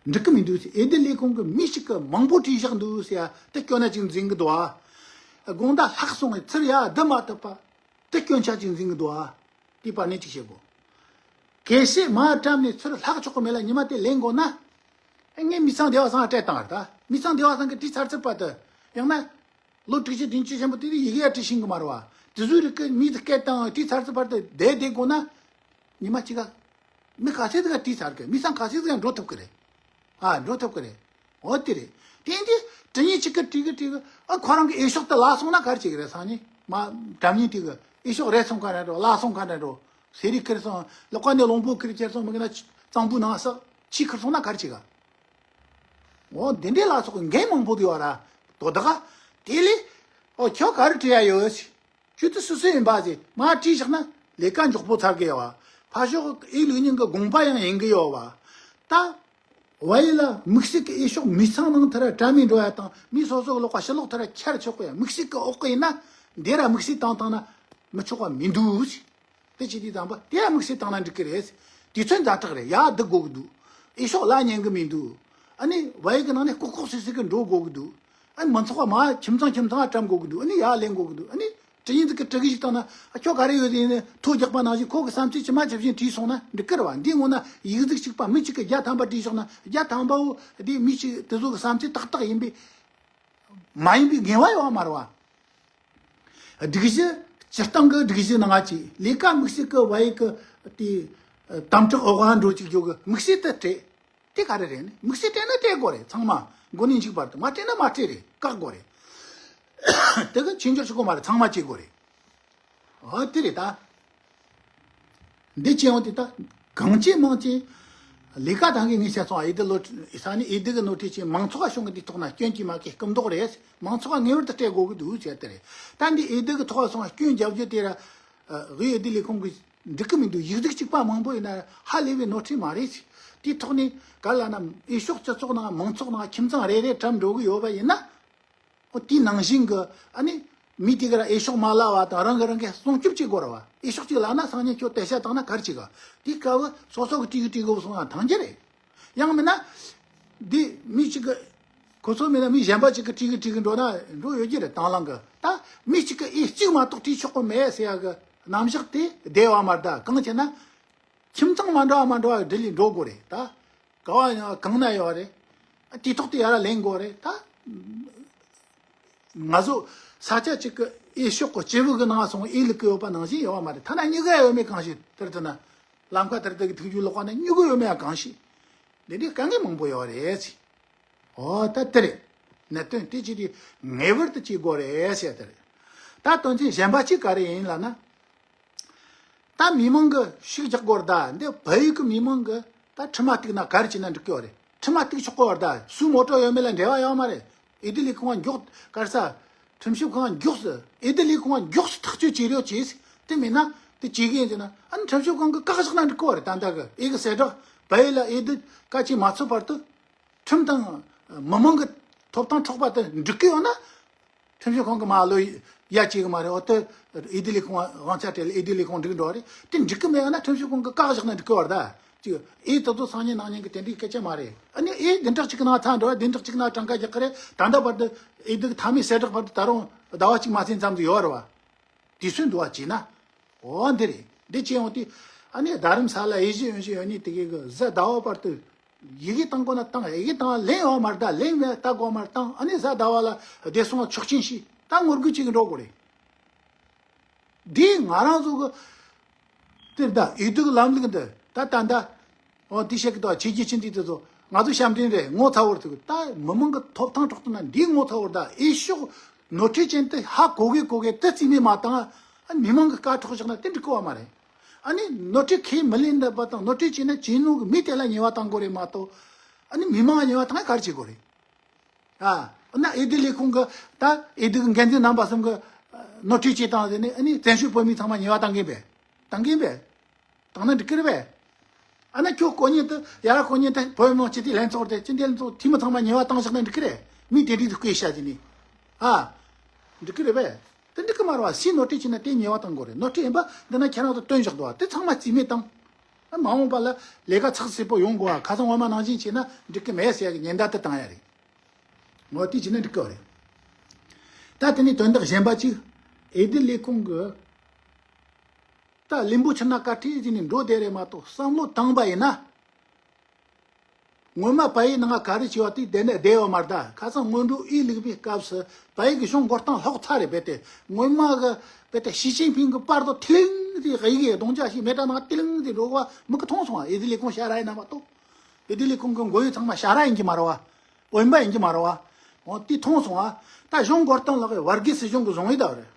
འགྲིག་གི་མི་འདུག་ཟེར། འོས་བསྡུ་ལས་ཁུངས་ཀྱིས་མི་གཅིག་གིས་མང་པོ་བྲིས་བཞག་འདུག་ཟེར་ཡ་དེ་སྐྱོ་ན་གཅིག་འཛིན་གི་འདུག་ཨ། དགོངས་དག་ལྷག་སོང་བའི་ཚུར་ཡ་བསྡུ་མ་ཐུབ་པ་དེ་སྐྱོན་ཆ་གཅིག་འཛིན་གི་འདུག་ཨ། དེའི་བར་ནས་གཅིག་བཤད་དགོས། གལ་སྲིད་མ་བཀྲམ་ནས་ཚུར་ལྷག་ཆོག་གི་མེད་ལ་ཉི་མ་དེ་ལེན་དགོས་ན། ངས་མི་ཚང་སྡེ་བ་ཚང་ལ་སྤྲད་བཏང་བ་རེད་ད། མི་ཚང་སྡེ་བ་ཚང་གིས་བྲིས་ཚར་ཚར་བར་དུ། ཡང་ན། ལོ་དྲུག་ཅུ་བདུན་ཅུ་ཆེན་པོ་དེ་དུས་ཡི་གེ་ཡ་བྲིས་ཤེས་གི་མ་རེད་བ། དེ་ཚོའི་རིགས་ཀྱི་མིས་དེ་སྐད་བཏང་བྲིས་ཚར་ཚར་བར་དུ་བསྡད་བསྡད་དགོས་ན། ཉི་མ་གཅིག་ག་མི་ག་ཚད་ཟིག་ག་བྲིས་ཚར་གི། མི་ཚང་ག་ཚད་ཟིག་ག་འགྲོ་ཐུབ་གི་རེད། ཨ། འགྲོ་ཐུབ་གི་རེད། འོ་དེ་རེད། དེ་འདི་དྲི་ཉིན་གཅིག་གི་བྲིས་གི་བྲིས་གི། ཨ། ཁོ་རང་གི་འོས་ཤོག་དེ་བརླག་སོང་ན་ག་རེ་བྱེད་གི་རེད། སང་ཉིན་མ་དྲ་མཉེན་དེ་གི་འོས་ཤོག་རལ་སོང་ག་རེ་འགྲོ། བརླག་སོང་ག་རེ་འགྲོ། ཟས་རིགས་ཁྱེར་སོང་། ལོག་ག་ནས་གླང་པོ་ཁྱེར་ཁྱེར་སོང་། མི་གི་ན་གཙང་པོའི་ནང་ས་ཕྱེ་ཁྱེར་སོང་ན་ག་རེ་བྱེད་ག་འོ་འདི་འདྲའི་ལ་སོགས་འགན་མང་པོ་ཡོད་ར། དོ་བདག་ག་དེ་ལས། ཨོ་ཁྱོད་ག་རེ་བྲིས་ཡ་ཡོད། ཁྱོད་དེ་སུ་སུ་ཡིན་པ་ཟེར་མ་བྲིས་བཞག་ན་ལས་ཀ་མགྱོགས་པོ་ཚར་གི་ཡོད་བ། ཕར་ཕྱོགས་ཨེ་ལུགས་ཉིན་གི་དགོངས་པ་ཡང་ཡིན་གི་ཡོད་བ། ད། བ་ཡི་ལ་དམིགས་བསལ་གི་འོས་ཤོག་མི་ཚང་ནང་ཐར་བཀྲམ་མི་འགྲོ་ཡ་དང་། མི་སོ་སོ་གི་ལོགས་པ་ཕྱི་ལོགས་ཐར་ཁྱེར་ཆོག་གི་ཡ། དམིགས་བསལ་གི་འོག་གི་ཡིན་ན། འདི་ར་དམིགས་བསལ་བཏང་བཏང་ན་མི་ཆོག་པ་མི་འདུག་ཟེར། དེ་བྱེད་དུས་ཙམ་པ་དེ་ཡང་དམིགས་བསལ་བཏང་ན་འགྲིག་གི་རེད། དུས་ཚོད་ཛ་དྲག་རེད། ཡར་བསྡུ་དགོས་ཀྱི་འདུག་འོས་ཤོག་ལ་ཉན་གི་མི་འདུག་ཨ་ནི་བ་ཡིག་གི་ནང་ནས་ལྐོག་ལྐོག་སིལ་སིལ་གི་འགྲོ་དགོས་ཀྱི་འདུག་ཨ་ནི་མི་ཚོགས་པ་མར་ཁྱིམ་ཚང་ཁྱིམ་ཚང་ལ་བཀྲམ་དགོས་ཀྱི་འདུག་ཨ་ནི་ཡར་ལེན་དགོས་ཀྱི་འདུག་ཨ་ནི་དྲི་ཡིན་ཟིག་གི་དྲི་གི་ཞིག་བཏང་ན། ཨ། ཁྱོད་ག་རེ་ཡོད་ཟེར་ནས་ཐོ་རྒྱག་པ་ནང་བཞིན་ཁོ་གི་བསམ་ཚུལ་ཇི་མ་ཇི་བཞིན་བྲིས་སོང་ན་འགྲིག་གི་རེད་བ། འདིའི་སྔོན་ན་ཡིག་གཟུགས་གཅིག་པ་མི་གཅིག་གིས་བརྒྱ་ཐམ་པ་བྲིས་བཞག་ན། བརྒྱ་ཐམ་པ་བོ་དེ་མི་གཅིག་དེ་ཚོ་གི་བསམ་ཚུལ་ཏག་ཏག་ཡིན་པའི། མ་ཡིན་པའི་ངེས་པ་ཡོད་མ་རེད་བ། སྒྲིག་གཞི། སྤྱིར་བཏང་གི་སྒྲིག་གཞི་ནང་ཅིག་ལས་ཀ་དམིགས་བསལ་གི་བ་ཡིག་གི་དེ་དམ་དྲག་འོག་འགྲོ་ཅིག་ཡོད་གི། དམིགས་བསལ་དེ་སྤྲད། དེ་ག་རེ་རེད་ནི། དམིགས་བསལ་སྤྲད་ན་སྤྲད་དགོས་རེད། ཚང་མ་མགོ་ནས་མཇུག་བར་དུ། མ་སྤྲད་ན་མ་སྤྲད་རེད། བཀག་དགོས་རེད། དེ་གི་ཆོས་འབྱོར་ཆོག་གི་མ་རེད། ཚང་མ་བྱེད་དགོས་རེད། འོ་དེ་རེད་ད། འདི་བྱས་ཡོང་དུས་ད་གང་ཅི་མང་ཅི་ལས་ཀ་དང་གི་ངས་བཤད་སོང་། འོས་བསྡུ་ལོ་ས་ནས་འོས་བསྡུ་གི་ནོར་འཁྲུལ་ཅིག་མང་ཚོགས་ལ་བྱུང་གི། འདི་ཐོག་ན་སྐྱོན་གྱིས་མ་གི་སྐུ་མདོག་རེད། མང་ཚོགས་ལ་ངེས་པར་དུ་སྤྲད་དགོས་ཀྱི་འདུག་ཟེར་དེ་རེད། ད་འདི་འོས་བསྡུ་གི་ཐོག་ལ་སོང་བ་སྐྱོན་རྒྱབ་རྒྱུ་དེ་ར། དབུས་འོས་བསྡུ་ལས་ཁུངས་གི་འགྲིག་གི་མི་འདུག་ཡིག་གཟུགས་གཅིག་པ་མང་པོ་ཡིན་ན་ཧ་ལས་པའི་ནོར་འཁྲུལ་མ་རེད། དེའི་ཐོག་ནས་ག་ལ་ན་འོས་ཤོག་སྤྱི་ཚོགས་ནང་མང་ཚོགས་ནང་ཁྱིམ་ཚང་རེ་རེ་བཀྲམ་འགྲོ་གི་ཡོད་པ་ཡིན་ན། འོ་དེ་ནང་བཞིན་གི་ཨ་ནི་མི་དེ་ག་ར་འོས་ཤོག་མ་བརླག་པ་དང་། རང་གི་རང་གི་སྲུང་སྐྱོབ་བྱེད་དགོས་ར་བ། འོས་ཤོག་གཅིག་བརླག་ན་སང་ཉིན་ཁྱོད་དེ་ཤ་བཏང་ན་ག་རེ་བྱེད་ག་དེའི་སྐབས་སོ་སོ་གི་བྲིས་གི་བྲིས་གི་སོང་ན་ཐང་རྒྱུ་རེད། ཡང་མིན་ན། འདི་མི་གཅིག་གི་ཁོ་ཚོ་མིན་ན་མི་གཞན་པ་གཅིག་གི་བྲིས་གི་བྲིས་གི་འགྲོ་ན་འགྲོ་ཡོད་ཀྱི་རེད། དང་བླངས་གི། ད་མི་གཅིག་གི་འོས་གཅིག་མ་གཏོགས་བྲིས་ཆོག་གི་མེད་ཟེར་ཡ་གི་རྣམ་གཞག་དེ་བསྡད་པ་མ་རེད། ད་གང་བྱས་ན། ཁྱིམ་ཚང་མ་འདྲ་བ་མ་འདྲ་བ་འབྲེལ་ལས་འགྲོ་དགོས་རེད་ད། ག་བ་ཡང་གང་ན་ཡོད་རེད། དེ་ཐོག་དེ་ཡར་ལེན་དགོས་རེད་ད། ང་ཚོ་ས་ཆ་གཅིག་གི་འོས་ཤོག་གི་སྐྱེས་བུ་གི་ནང་སོང་འོས་ལུག་གི་ཡོད་པ་ནང་བཞིན་ཡོད་པ་མ་རེད། ཐ་ན་གཉིས་ཀ་ཡོད་མེད་གང་ཤེས། དེར་ལྟ་ན་ལམ་ཁ་དེར་ལྟ་གི་ཐུག་རྒྱུ་ལོག་པ་ན་གཉིས་ཀ་ཡོད་མེད་གང་ཤེས། འདི་འདྲའི་དཀའ་ངལ་མང་པོ་ཡོད་རེད་ཟེར། ཨོ་ད་དེ་རེད། གནད་དོན་དེ་ཅི་དེ་ངེས་པར་དུ་བྱེད་དགོས་རེད་ཟེར་དེ་རེད། ད་དོན་ཚན་གཞན་པ་གཅིག་ག་རེ་ཡིན་ལབ་ན། ད་མི་མང་གི་ཤུགས་རྒྱག་དགོས་རེད་ད། འདི་བལ་ཡུལ་གི་མི་མང་གི་ད་ཁྲིམས་མ་གཏུག་ན་ག་རེ་བྱས་ན་འགྲིག་གི་ཡོད་རེད། ཁྲིམས་མ་གཏུག་ཆོག་གི་ཡོད་རེད་ད། སུའི་མོ་ཊ་ཡོད་མེད་ལ་འབྲེལ་བ་ཡོད་མ་རེད། འོས་བསྡུ་ལས་ཁུངས་མགྱོགས་ག་རེ་ཟ། ཁྲིམས་ཞིབ་ཁང་མགྱོགས་སུ། འོས་བསྡུ་ལས་ཁུངས་མགྱོགས་སུ་ཐག་གཅོད་བྱེད་རོགས་བྱེད། དེ་མིན་ན་དེ་བྱེད་གི་ཡིན་ཟེར་ན། ཨ་ནི་ཁྲིམས་ཞིབ་ཁང་གི་བཀག་བཞག་ན་འགྲིག་གི་ཡོད་རེད། ད་ལྟ་གི་འོས་གི་གསལ་བསྒྲགས་བལ་ཡུལ་ལ་འོས་བསྡུ་བཀའ་ཆད་མ་ཚུད་བར་དུ། ཁྲིམས་དང་མི་མང་གི་ཐོབ་ཐང་འཕྲོག་པ་དེ་འགྲིག་གི་ཡོད་ན། ཁྲིམས་ཞིབ་ཁང་གི་མ་ལོ་ཡ་བྱེད་གི་མ་རེད། འོ་དེ་འོས་བསྡུ་ལས་ཁུངས་དབང་ཆ་སྤྲད་ལ་འོས་བསྡུ་ལས་ཁུངས་འགྲིག་འགྲོ་བ་རེད། དེ་འགྲིག་གི་མེད་ཡོད་ན་ཁྲིམས་ཞིབ་ཁང་གི་བཀག་བཞག་ན་འགྲིག་གི་ཡོད་རེད་ད། ཅིག་འོས་དེ་ཚོ་སང་ཉིན་གནངས་ཉིན་གི་དེ་འདྲའི་སྐད་ཆ་མ་རེད། ཨ་ནི་འོས་བདུན་ཕྲག་གཅིག་གི་ནང་ཚར་འགྲོ་བ། བདུན་ཕྲག་གཅིག་ནང་གྲངས་ཀ་རྒྱག་གི་རེད། ད་ལྟ་བར་དུ་འོས་བསྡུ་གི་མཐའ་མའི་གསལ་བསྒྲགས་བར་དུ་ད་རུང་ཟླ་བ་གཅིག་མ་ཟིན་ཙམ་དུ་ཡོད་རེད་བ། དུས་ཚོད་འདུག་བ་བྱས་ན། འོ་འདི་རེད། འདི་བྱས་ཡོང་དུས་ཨ་ནི་རྡ་རམ་ས་ལ་འོས་གཞི་འོས་གཞི་ཡོད་ནི་དེ་གའི་གི་གཟའ་ཟླ་བ་བར་དུ་ཡི་གེ་བཏང་དགོས་ན་བཏང་། ཡི་གེ་བཏང་ལན་ཡོད་མ་རེད་ད། ལན་མེད་ད་དགོས་མ་རེད་བཏང་། ཨ་ནི་གཟའ་ཟླ་བ་ལ་བདེ་སྲུང་ལ་ཆོག་མཆན་ཞུས། ད་ངོ་རྒོལ་བྱེད་གི་འགྲོ་དགོས་རེད། འདི་ང་རང་ཚོ་གི་དེར་ད་འོས་བསྡུ་གི་ལམ་ལུགས་འདི་ད་ད་ད། འོ་དེ་བཤད་གི་འདུག་བ། ཆེ་རྒྱུ་ཆེ་འདི་དེ་ཚོ་ང་ཚོ་ཞབས་འདྲེན་རེད། ངོ་ཚ་བོར་ཐུག་ད་མི་མང་གི་ཐོབ་ཐང་འཕྲོག་ཐུབ་ན་འདིའི་ངོ་ཚ་བོར་ད། འོས་ཤོག་ནོར་འཁྲུལ་ཅན་དེ་ཧ་གོ་གི་གོ་གི་དེ་རྩིས་མེད་མ་བཏང་། ཨ་མི་མང་གི་བཀའ་འཕྲོག་བཞག་ན་དེ་འགྲིག་གི་བ་མ་རེད། ཨ་ནི་ནོར་འཁྲུལ་ཁས་མི་ལེན་འདོད་པ་དང་། ནོར་འཁྲུལ་བྱས་ན་ཇེ་ནོར་གི་མི་དེ་ལ་ཉེས་པ་བཏང་དགོས་རེད་མ་གཏོགས། ཨ་ནི་མི་མང་ལ་ཉེས་པ་བཏང་ཡ་ག་རེ་བྱེད་དགོས་རེད། ཨ། ན་འོས་བསྡུ་ལས་ཁུངས་གི་ད་འོས་བསྡུ་གི་འགན་འཛིན་རྣམ་པ་གསུམ་གི་ནོར་འཁྲུལ་བྱས་བཏང་ཟེར་ནས། ཨ་ནི་བཙན་བྱོལ་བོད་མི་ཚང་མ་ཉེས་པ་བཏང་གིན་པས། བཏང་གིན་པས། བཏང་ན་འགྲིག་གི་རེད་པས། ཨ་ན་ཁྱོད་ཁོ་གཉིས་དེ་ཡ་ར་ཁོ་གཉིས་དེ་བོད་མི་མང་སྤྱི་འཐུས་ལྷན་ཚོགས་དེ་སྤྱི་འཐུས་ལྷན་ཚོགས་འཐུས་མི་ཚང་མ་ཉེས་པ་བཏང་བཞག་ན་འགྲིག་གི་རེད། མི་དེ་འགྲིག་ཏུ་བསྐོས་བཞག་ཟེར་ནས། ཨ། འགྲིག་གི་རེད་པས། དེ་འགྲིག་གི་མ་རེད་བ། སུས་ནོར་འཁྲུལ་བྱས་ན་དེ་ཉེས་པ་བཏང་དགོས་རེད། ནོར་འཁྲུལ་ཡིན་པ་འདི་ན་ཁྱེད་རང་ཚོ་སྟོན་བཞག་འདུག་བ། དེ་ཚང་མ་རྩིས་མེད་བཏང་། མ་འོངས་པ་ལ་ལས་ཀ་ཚགས་ཚུད་པོ་ཡོང་དགོས་བ། ཁ་སང་སྔོན་མ་ནང་བཞིན་བྱས་ན་འགྲིག་གི་མེད་ཟེར་ཡ་གི་ཉེན་བརྡ་དེ་བཏང་ཡ་རེད། འོ་དེ་བྱས་ན་འགྲིག་གི་རེད། ད་དེ་ནས་དོན་དག་གཞན་པ་གཅིག་འོས་བསྡུ་ལས་ཁུངས་གི་ད་ལིམ་བུ་ཆུ་ན་དཀར་ཁྲིད་ཟིན་ནས་འགྲོ་བསྡད་རེད་མ་གཏོགས། བསམ་བློ་བཏང་པ་ཡིན་ན། སྔོན་མ་བལ་ཡུལ་ནང་ག་རེ་བྱས་པ་དེ་བསྡད་ནས་བསྡད་ཡོད་མ་རེད། ད་ཁ་སང་སྔོན་འགྲོ་ཨི་ལུག་པའི་སྐབས་སུ་བལ་ཡུལ་གྱི་གཞུང་མགོ་རྟིང་སློག་ཚར་རེད། རྦད་དེ་སྔོན་མ་གི་རྦད་དེ་ཞི་ཅིན་ཕིང་གི་པར་དུ་ཐི་ལིང་དེ་གཡུག་གི་རྡུང་རྒྱག་ཞིག་མེ་དྲ་ནང་ཐི་ལིང་དེ་འགྲོ་གི་བ་མིག་གིས་མཐོང་སོང་བ། འོས་བསྡུ་ལས་ཁུངས་ཞ་ར་ཡིན་ན་མ་གཏོགས། འོས་བསྡུ་ལས་ཁུངས་གི་མགོ་ཡུ་ཚང་མ་ཞ་ར་ཡིན་གྱི་མ་རེད་བ། འོན་པ་ཡིན་གྱི་མ་རེད་བ། འོ་དེ་མཐོང་སོང་བ། ད་གཞུང་མགོ་རྟིང་སློག་གི་བར་བརྒལ་སྲིད་གཞུང་གི་བཟུང་ཡོད་ད་རེད།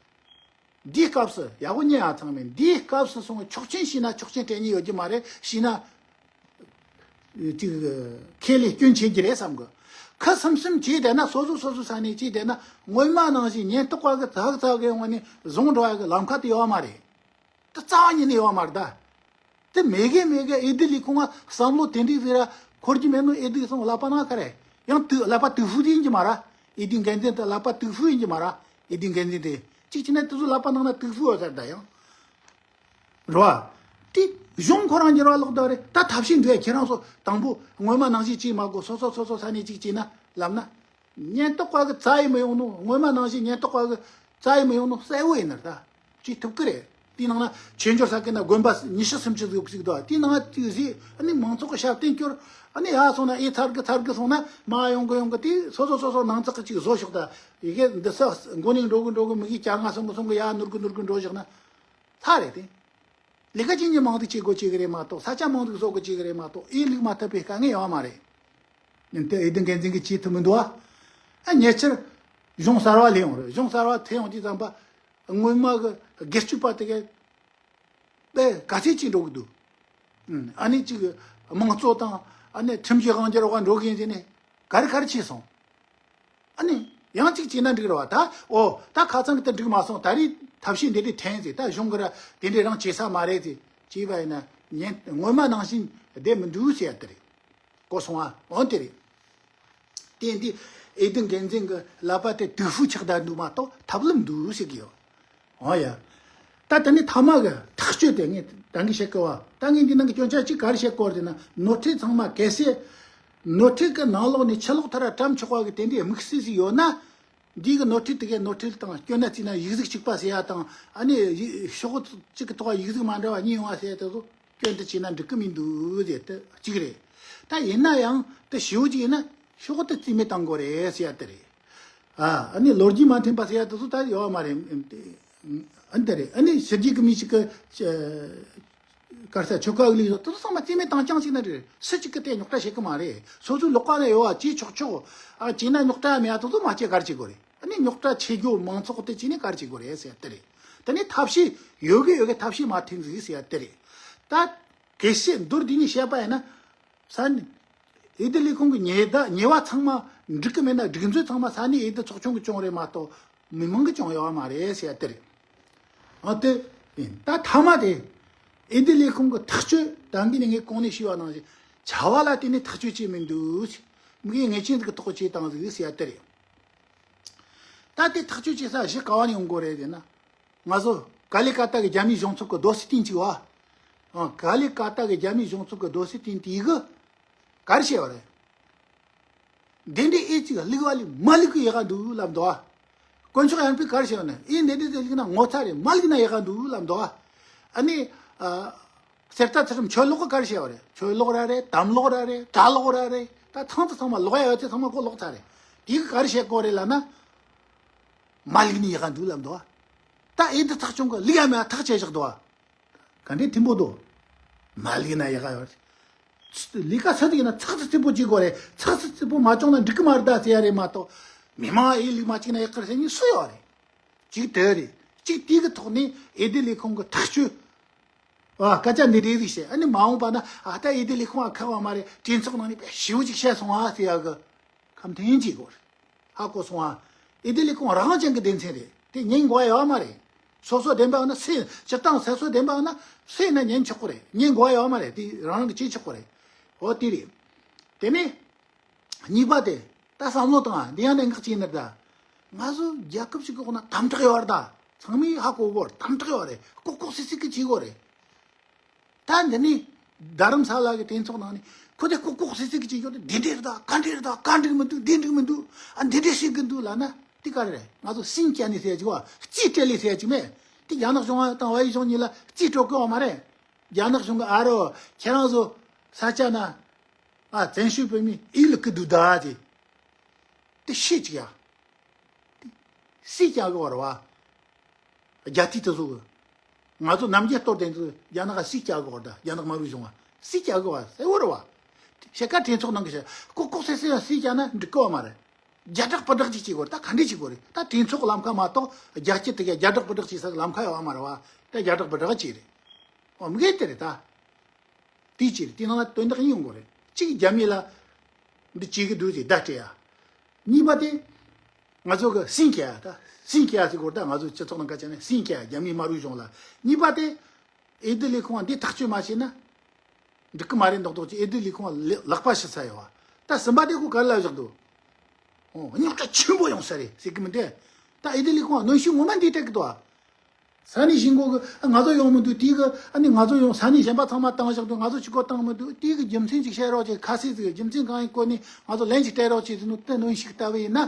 འདིའི་སྐབས་སུ་ཡག་པོ་ཉན་ཨ་ཚང་མས། འདིའི་སྐབས་སུ་སོང་ཆོག་མཆན་ཞུས་ན་ཆོག་མཆན་སྤྲད་ཉེན་ཡོད་ཀྱི་མ་རེད། ཞུས་ན་ཅིག་ཁས་ལེན་སྐྱོན་བྱེད་ཀྱི་རེད་བསམ་གི། ཁ་སིམ་སིམ་བྱས་བསྡད་ན། སོ་སོ་སོ་སོ་ས་ནས་བྱས་བསྡད་ན། སྔོན་མ་ནང་བཞིན་ཉེན་རྟོག་པ་གི་ཚག་ཚག་གི་ངང་ནས་བཟུང་འགྲོ་ཡ་གི་ལམ་ཁ་དེ་ཡོད་མ་རེད། དེ་རྩ་བ་ཉིད་ནས་ཡོད་མ་རེད་ད། དེ་མེད་གི་མེད་གི། འོས་བསྡུ་ལས་ཁུངས་ང་བསམ་བློ་དེ་འདྲའི་ཟིག་ར་འཁོར་གྱི་མེད་ནོ། འོས་བསྡུ་སོང་ལག་པ་ནང་ག་རེ་ཡང་དུ་ལག་པ་དུག་ཕུག་དེ་ཡིན་གྱི་མ་ར། འོས་བསྡུ་འགན་འཛིན་དེ་ལག་པ་དུག་ཕུག་ཡིན་གྱི་མ་ར། འོས་བསྡུ་འགན་འཛིན་དེ་གཅིག་བྱས་ན་དེ་ཚོ་ལག་པ་ནང་ན་དུག་ཕུག་ཡོད་ས་རེད་ད་ཡང་། རེད་བ། དེ་གཞུང་ཁོ་རང་འགྱུར་བ་ལོག་ད་རེད། ད་ཐབས་ཤེས་འདྲ་ཁྱེད་རང་ཚོ་དང་པོ་སྔོན་མ་ནང་བཞིན་བྱེད་མ་དགོས། སོ་སོ་སོ་སོ་ས་ནས་གཅིག་བྱས་ན་ལབ་ན། ཉེན་རྟོག་པ་གི་རྩ་ཡི་མི་ཡོང་ནོ། སྔོན་མ་ནང་བཞིན་ཉེན་རྟོག་པ་གི་རྩ་ཡི་མི་ཡོང་ནོ་གསལ་བོ་ཡིན་ནར་ད། ཅིག་ཐུབ་ཀི་རེད། དེའི་ནང་ན་ཆོས་འབྱོར་ས་ཀི་ན་དགོན་པ་ཉི་ཤུ་སུམ་ཅུ་ཟིག་ཟིག་འདུག་དེའི་ནང་ཅིག་ཟིག་ཨ་ནི་མང་ཚོགས་ཀྱི་ཞབས་བརྟན་སྐྱོར། ཨ་ནི་ཡར་སོང་ན་ཨེ་ཚར་གི་ཚར་གི་སོང་ན་མ་ཡོང་གི་ཡོང་གི། དེ་སོ་སོ་སོ་སོ་ནང་ཚགས་ཀྱི་ཅིག་བཟོ་ཤོག་ད་ཡི་གེ་འདི་ས་མགོ་ནས་འགྲོ་གི་འགྲོ་གི། མི་གི་བཅོ་ལྔ་སོང་གི་སོང་གི། ཡར་ནུར་གི་ནུར་གི་འགྲོ་བཞག་ན་ཚར་རེད་དེ། ལས་ཀ་ཅི་ཉིད་མང་དུ་བྱེད་དགོས་བྱེད་གི་རེད་མ་གཏོགས། ས་ཆ་མང་དུ་བཟོ་དགོས་བྱེད་གི་རེད་མ་གཏོགས། ཨེ་ལུག་མ་ཐུབ་པའི་དཀའ་ངལ་ཡོད་མ་རེད། ཡིན་ཏེ་འོས་བསྡུ་འགན་འཛིན་གྱིས་བྱེད་ཐུབ་མི་འདུག་ཨ། ཨ་ཉེ་ཆར་གཞུང་གསར་བ་སླེབས་ཡོང་རེད། གཞུང་གསར་བ་ཐེ་ཡོང་དུས་ཙམ་པ་སྔོན་མ་གི་སྒེར་གཅོད་པ་དེ་གས་དཔེ་ག་ཚད་ཅིག་འགྲོ་གི་འདུག་ཨ་ནི་ཅིག་དམངས་གཙོ་དང་ཨ་ནི་ཁྲིམས་ཀྱི་དབང་སྒྱུར་འོག་འགྲོ་གི་ཡིན་ཟེར་ནས་ག་རེ་ག་རེ་བྱས་སོང་། ཨ་ནི་ཡང་གཅིག་བྱས་ན་འགྲིག་རེད་བ། ད་ཨོ་ད་ཁ་ཚང་གི་ད་འགྲིག་མ་སོང་། ད་རེས་ཐབས་ཤེས་འདི་འདྲའི་འཐེན་ཟེར། ད་གཞུང་གི་ར་དེ་འདྲའི་རང་བྱེད་ས་མ་རེད་ཟེར་བྱས་པ་ཡིན་ན། ཉན་སྔོན་མ་ནང་བཞིན་བསྡད་མི་འདུག་ཟེར་ཡ་དེ་རེད། གོ་སོང་ཨ། འོན་དེ་རེད། དེ་འདི་འོས་བསྡུ་འགན་འཛིན་གི་ལག་པ་དེ་དུག་ཕུག་ཆགས་བསྡད་འདུག་མ་གཏོགས་ཐབས་ལམ་འདུག་ཟེར་གི་ཡོད། འོ་ཡ། ད་དེ་ནས་ཐ་མ་གི་ཐག་གཅོད་དེ་ངས་ད་གིན་བཤད་གི་བ། ད་ངས་འདི་ནང་གི་སྐྱོན་ཆ་གཅིག་ག་རེ་བཤད་གོ་རེད་ན། ནོར་འཁྲུལ་ཚང་མ་གལ་སྲིད་ནོར་འཁྲུལ་གི་ནང་ལོགས་ནས་ཕྱི་ལོགས་ཐར་བཀྲམ་ཆོག་པ་གི་དེ་འདྲའི་དམིགས་བསལ་ཞིག་ཡོད་ན། འདི་གི་ནོར་འཁྲུལ་དེ་གའི་ནོར་འཁྲུལ་དང་སྐྱོན་ན་བརྩིས་ན་ཡིག་གཟུགས་གཅིག་པ་ཟེར་ཡ་དང་། ཨ་ནི་ཡིག་ཤོག་གཅིག་གི་ཐོག་ཡིག་གཟུགས་མ་འདྲ་བ་གཉིས་ཡོང་བ་ཟེར་ཡ་དེ་ཚོ་སྐྱོན་དུ་བྱས་ན་འགྲིག་གི་མི་འདུག་ཟེར་དེ་གཅིག་རེད། ད་ཡིན་ན་ཡང་དེ་ཞེ་པོ་ཅིག་ཡིན་ན་ཤོག་དེ་རྩིས་མེད་བཏང་དགོས་རེད་ཟེར་ཡ་དེ་རེད། ཨ་ཨ་ནི་ལོ་རྒྱུས་མ་མཐུན་པ་ཟེར་ཡ་དེ་ཚོ་ད་ཡོད་མ་རེད། ཨ་ནི་དེ་རེད། ཨ་ནི་ཕྱི་རྒྱལ་གི་མི་ཞིག་གི་གར་ས་ཆོལ་ཁ་གླིང་ལ་དེ་ཚོ་ཚང་མ་རྩིས་མེད་བཏང་རྐྱང་ཞིག་ན་རེད། སུ་གཅིག་གིས་དེ་རྙོག་དྲ་བྱེད་གི་མ་རེད། སོ་སོའི་ལག་པ་ན་ཡོད་པ་བྱེད་ཆོག་ཆོག་ཨ་བྱས་ན་རྙོག་དྲ་མེད་ཡ་དེ་ཚོ་མ་བྱེད་ག་རེ་བྱེད་དགོས་རེད། ཨ་ནི་རྙོག་དྲ་ཆེ་རྒྱུ་མང་ཚོགས་དེ་བྱས་ནས་ག་རེ་བྱེད་དགོས་རེད་ཟེར་ཡ་དེ་རེད། དེ་ནས་ཐབས་ཤེས་ཡོད་གི་ཡོད་གི་ཐབས་ཤེས་མ་མཐུན་ཟིག་ཟེར་ཡ་དེ་རེད། ད་གལ་སྲིད་མདོར་བསྡུས་ནས་བཤད་པ་ཡིན་ན། ས་གནས་འོས་བསྡུ་ལས་ཁུངས་ཀྱི་ཉེས་ད་ཉེས་པ་ཚང་མ་འགྲིག་གི་མེད་ན། སྒྲིག་འཛུགས་ཚང་མ་ས་གནས་འོས་བསྡུ་ཚོགས་ཆུང་གིས་སྐྱོང་རེད་མ་གཏོགས་མི་མང་གིས་སྐྱོང་ཡོད་མ་རེད་ཟེར་ཡ་དེ་རེད། འོ་དེ་ཡིན། ད་མཐའ་མ་དེ་འོས་བསྡུ་ལས་ཁུངས་ཀྱི་ཐག་གཅོད་ད་གིན་ངས་གོང་ནས་ཞུས་པ་ནང་བཞིན་བྱ་བ་ལ་བརྟེན་ནས་ཐག་གཅོད་བྱས་མི་འདུག་ཟེར། མི་གིས་ངེས་ཅན་ཟིག་གི་ཐོག་བྱས་བཏང་ཟིག་ཟེར་ཡ་དེ་རེད། ད་དེ་ཐག་གཅོད་བྱེད་ས་གཞི་ག་བ་ནས་ཡོང་དགོས་རེད་ཟེར་ན། ང་ཚོ་ཀ་ལི་ཀ་ཏ་གི་རྒྱ་མིའི་གཞུང་ཚབ་ཀྱི་རྡོ་སི་ཏིན་གཅིག་བ། ཨང་ཀ་ལི་ཀ་ཏ་གི་རྒྱ་མིའི་གཞུང་ཚབ་ཀྱི་རྡོ་སི་ཏིན་དེ་གིས་ག་རེ་བཤད་པ་རེད། འདི་འདྲའི་ཨེ་གཅིག་ལུག་པ་ལས་མ་ལུག་གི་ཡག་ག་འདུག་ལབ་འདུག་ཨ། དཀོན་མཆོག་ཡང་པས་ག་རེ་བཤད་པ་ནི། ཨེ་འདི་འདྲའི་ལུག་ན་ངོ་ཚ་རེད། མ་ལུག་ན་ཡག་ག་འདུག་ལབ་འདུག་ཨ། ཨ་ནི། ཨ། གསེར་རྟ་ཚེ་རིང་ཆོས་ལོག་གི་ག་རེ་བཤད་པ་རེད། ཆོས་ལོག་ར་རེད། དམ་ལོག་ར་རེད། གྲྭ་ལོག་ར་རེད། ད་ཚང་དུ་ཚང་མ་ལོག་ཡ་ཡོད་ཚེ་ཚང་མ་ཁོ་ལོག་ཚར་རེད། དེ་གིས་ག་རེ་བཤད་གོ་རེད་ལབ་ན། མ་ལུག་ནི་ཡག་ག་འདུག་ལབ་འདུག་ཨ། ད་ཨེ་འདི་ཐག་ཆོད་གི་ལུག་ཡ་མེད་ཐག་བཅད་བཞག་འདུག་ཨ། ག་འདྲའི་མཐུན་པོ་འདུག་མ་ལུག་ན་ཡག་ག་ཡོད་རེད། ལས་ཀ་ས་དེ་ཡིན་ན་ཚགས་ཚུད་ཚུད་པོ་བྱེད་དགོས་རེད། ཚགས་ཚུད་ཚུད་པོ་མ་བྱུང་ན་འགྲིག་གི་མ་རེད་ད་ཟེར་ཡ་རེད་མ་གཏོགས། མི་མང་ཨེ་ལུག་མ་བཅུག་ན་ཡག་གི་རེད་ཟེར་མཁན་སུ་ཡོད་རེད། གཅིག་དེ་རེད། གཅིག་དེ་གི་ཐོག་ནས་འོས་བསྡུ་ལས་ཁུངས་ཀྱི་ཐག་གཅོད། ཨ། སྐད་ཆ་འདི་རེད་ཟིག་བཤད། ཨ་ནི་མ་འོངས་པ་ན་ཨ་ད་འོས་བསྡུ་ལས་ཁུངས་ཨ་ཁག་པ་མ་རེད། གྲོས་ཚོགས་ནང་ནས་དཔེ་ཞེ་པོ་ཅིག་བཤད་སོང་ཨ་ཟེར་ཡ་གི་ཁ་འཐེན་བྱེད་དགོས་རེད། ཧ་གོ་སོང་ཨ། འོས་བསྡུ་ལས་ཁུངས་རང་དབང་ཅན་གྱི་སྡེ་ཚན་རེད། དེ་ཉན་དགོས་ཡ་ཡོད་མ་རེད། སོ་སོ་བདེན་པ་ཡོད་ན་སུས། སྤྱིར་བཏང་སོ་སོ་བདེན་པ་ཡོད་ན་སུས་ན་ཉན་ཆོག་གི་རེད། ཉན་དགོས་ཡ་ཡོད་མ་རེད། དེ་རང་རང་གིས་བྱེད་ཆོག་གི་རེད། འོ་དེ་རེད། དེ་ནས། གཉིས་པ་དེ། ད་བསམ་བློ་བཏང་ཨ། འདི་ཡང་གནད་འགག་ཅིག་ཡིན་ནི་རེད་ད། ང་ཚོ་རྒྱལ་ཁབ་ཅིག་གི་འོག་ན་དམ་དྲག་ཡོད་རེད་ད། ཚང་མས་ཧ་གོ་གོ་རེད། དམ་དྲག་ཡོད་རེད། ལྐོག་ལྐོག་སིག་སིག་གི་བྱེད་གོ་རེད། ད་འདི་ནས་རྡ་རམ་ས་ལ་གི་གྲོས་ཚོགས་ནང་ནས་ཁོ་དེ་ལྐོག་ལྐོག་སིག་སིག་གི་བྱེད་ཡོད་དེ། འདི་འདྲས་རེད་ད། ག་འདྲས་རེད་ད། ག་འགྲིག་མི་འདུག་འདི་འགྲིག་མི་འདུག་ཨ། འདི་འདྲས་བྱེད་གི་འདུག་ལབ་ན་དེ་ག་རེ་རེད། ང་ཚོ་སྲིན་སྐྱ་ནས་ཟེར་གྱི་བ། རྩིས་སྤྲད་ལས་ཟེར་གྱི་མེད། དེ་རྒྱ་ནག་གཞུང་དང་བལ་ཡུལ་གཞུང་གཉིས་ལ་རྩིས་སྤྲོད་གི་ཡོད་མ་རེད། རྒྱ་ནག་གཞུང་གི་ཨ་རོ་ཁྱེད་རང་ཚོ་ས་ཆ་ན། ཨ། བཙན་བྱོལ་བོད་མི་ཨི་ལུག་གི་འདུག་ད་དེ། དེ་ཤེས་ཅིག་ཡ། དེ་སྲིད་སྐྱ་གི་བར་བ། རྒྱ་ཐིག་དེ་ཚོ་གི། ང་ཚོ་ནམ་རྒྱུན་གཏོར་དེ་ཚོ་རྒྱ་ནག་ག་སྲིད་སྐྱ་གི་བར་ད། རྒྱ་ནག་དམར་པོའི་གཞུང་བ་སྲིད་སྐྱ་གི་བར་གསལ་བོ་རེད་བ། དེ་ཕྱེད་ཀ་གྲོས་ཚོགས་ནང་གི་བཤད། ལྐོག་ལྐོག་སེ་སེ་ཡང་སྲིད་སྐྱ་ན་འགྲིག་གི་བ་མ་རེད། རྒྱ་དྲག་པ་དྲག་ཅིག་བྱེད་དགོས་རེད། ད་ག་འདྲས་བྱེད་དགོས་རེད། ད་གྲོས་ཚོགས་ལམ་ཁ་མ་གཏོགས་རྒྱ་སྐྱེད་དེ་ག་རྒྱ་དྲག་པ་དྲག་བྱེད་ས་གི་ལམ་ཁ་ཡོད་བ་མ་རེད་བ། ད་རྒྱ་དྲག་པ་དྲག་བྱེད་རེད། ཨོ། མི་གེ་དེ་རེད་ད། དེའི་ཕྱིར་དེ་ནང་ལ་དོན་དག་གཉིས་ཡོང་གི་རེད། གཅིག་རྒྱ་མི་ལ་འདི་བྱེད་ཀྱི་འདུག་ཅེས་བརྡ་སྤྲད་ཡ། གཉིས་པ་དེ་ང་ཚོ་གི་སྲིད་སྐྱ་ད། སྲིད་སྐྱ་ཟེར་དགོས་ད། ང་ཚོ་སྤྱི་ཚོགས་ནང་ཁ་ཅིག་ནས་སྲིད་སྐྱ་རྒྱ་མིའི་དམར་པོའི་གཞུང་ལ། གཉིས་པ་དེ་འོས་བསྡུ་ལས་ཁུངས་འདི་ཐག་གཅོད་མ་བྱས་ན་འགྲིག་གི་མ་རེད་མདོག་མདོག་ཅིག་འོས་བསྡུ་ལས་ཁུངས་ལ་ལག་པ་ཕྱི་ས་ཡོད་བ། ད་གསུམ་པ་དེ་ཁོ་ག་རེ་ལབ་བཞག་འདུག་ཨོ། རྙོག་དྲ་ཆེན་པོ་ཡོང་ས་རེད་ཟེར་གི་མི་འདུག་ད་འོས་བསྡུ་ལས་ཁུངས་གནོན་ཤུགས་ངོ་མ་འདི་སྤྲད་གི་འདུག་བ། ས་གནས་གཞིས་འགོ་གི་ང་ཚོ་ཡོང་མི་འདུག་དེ་གི་ཨ་ནི་ང་ཚོ་ཡོང་། ས་གནས་གཞན་པ་ཚང་མ་བཏང་བཞག་འདུག་ང་ཚོ་གཅིག་པོ་བཏང་མི་འདུག་དེ་གི་རྒྱུ་མཚན་ཅིག་བཤད་རོགས་བྱེད། ཁ་གསལ་ཟིག་རྒྱུ་མཚན་གང་ཡིན་སྐོར་ནས་ང་ཚོ་ལན་ཅིག་སྤྲད་རོགས་བྱེད་ཟེར་ནོ་དེ་གནོན་ཤུགས་ལྟ་བུ་ཡིན་ན།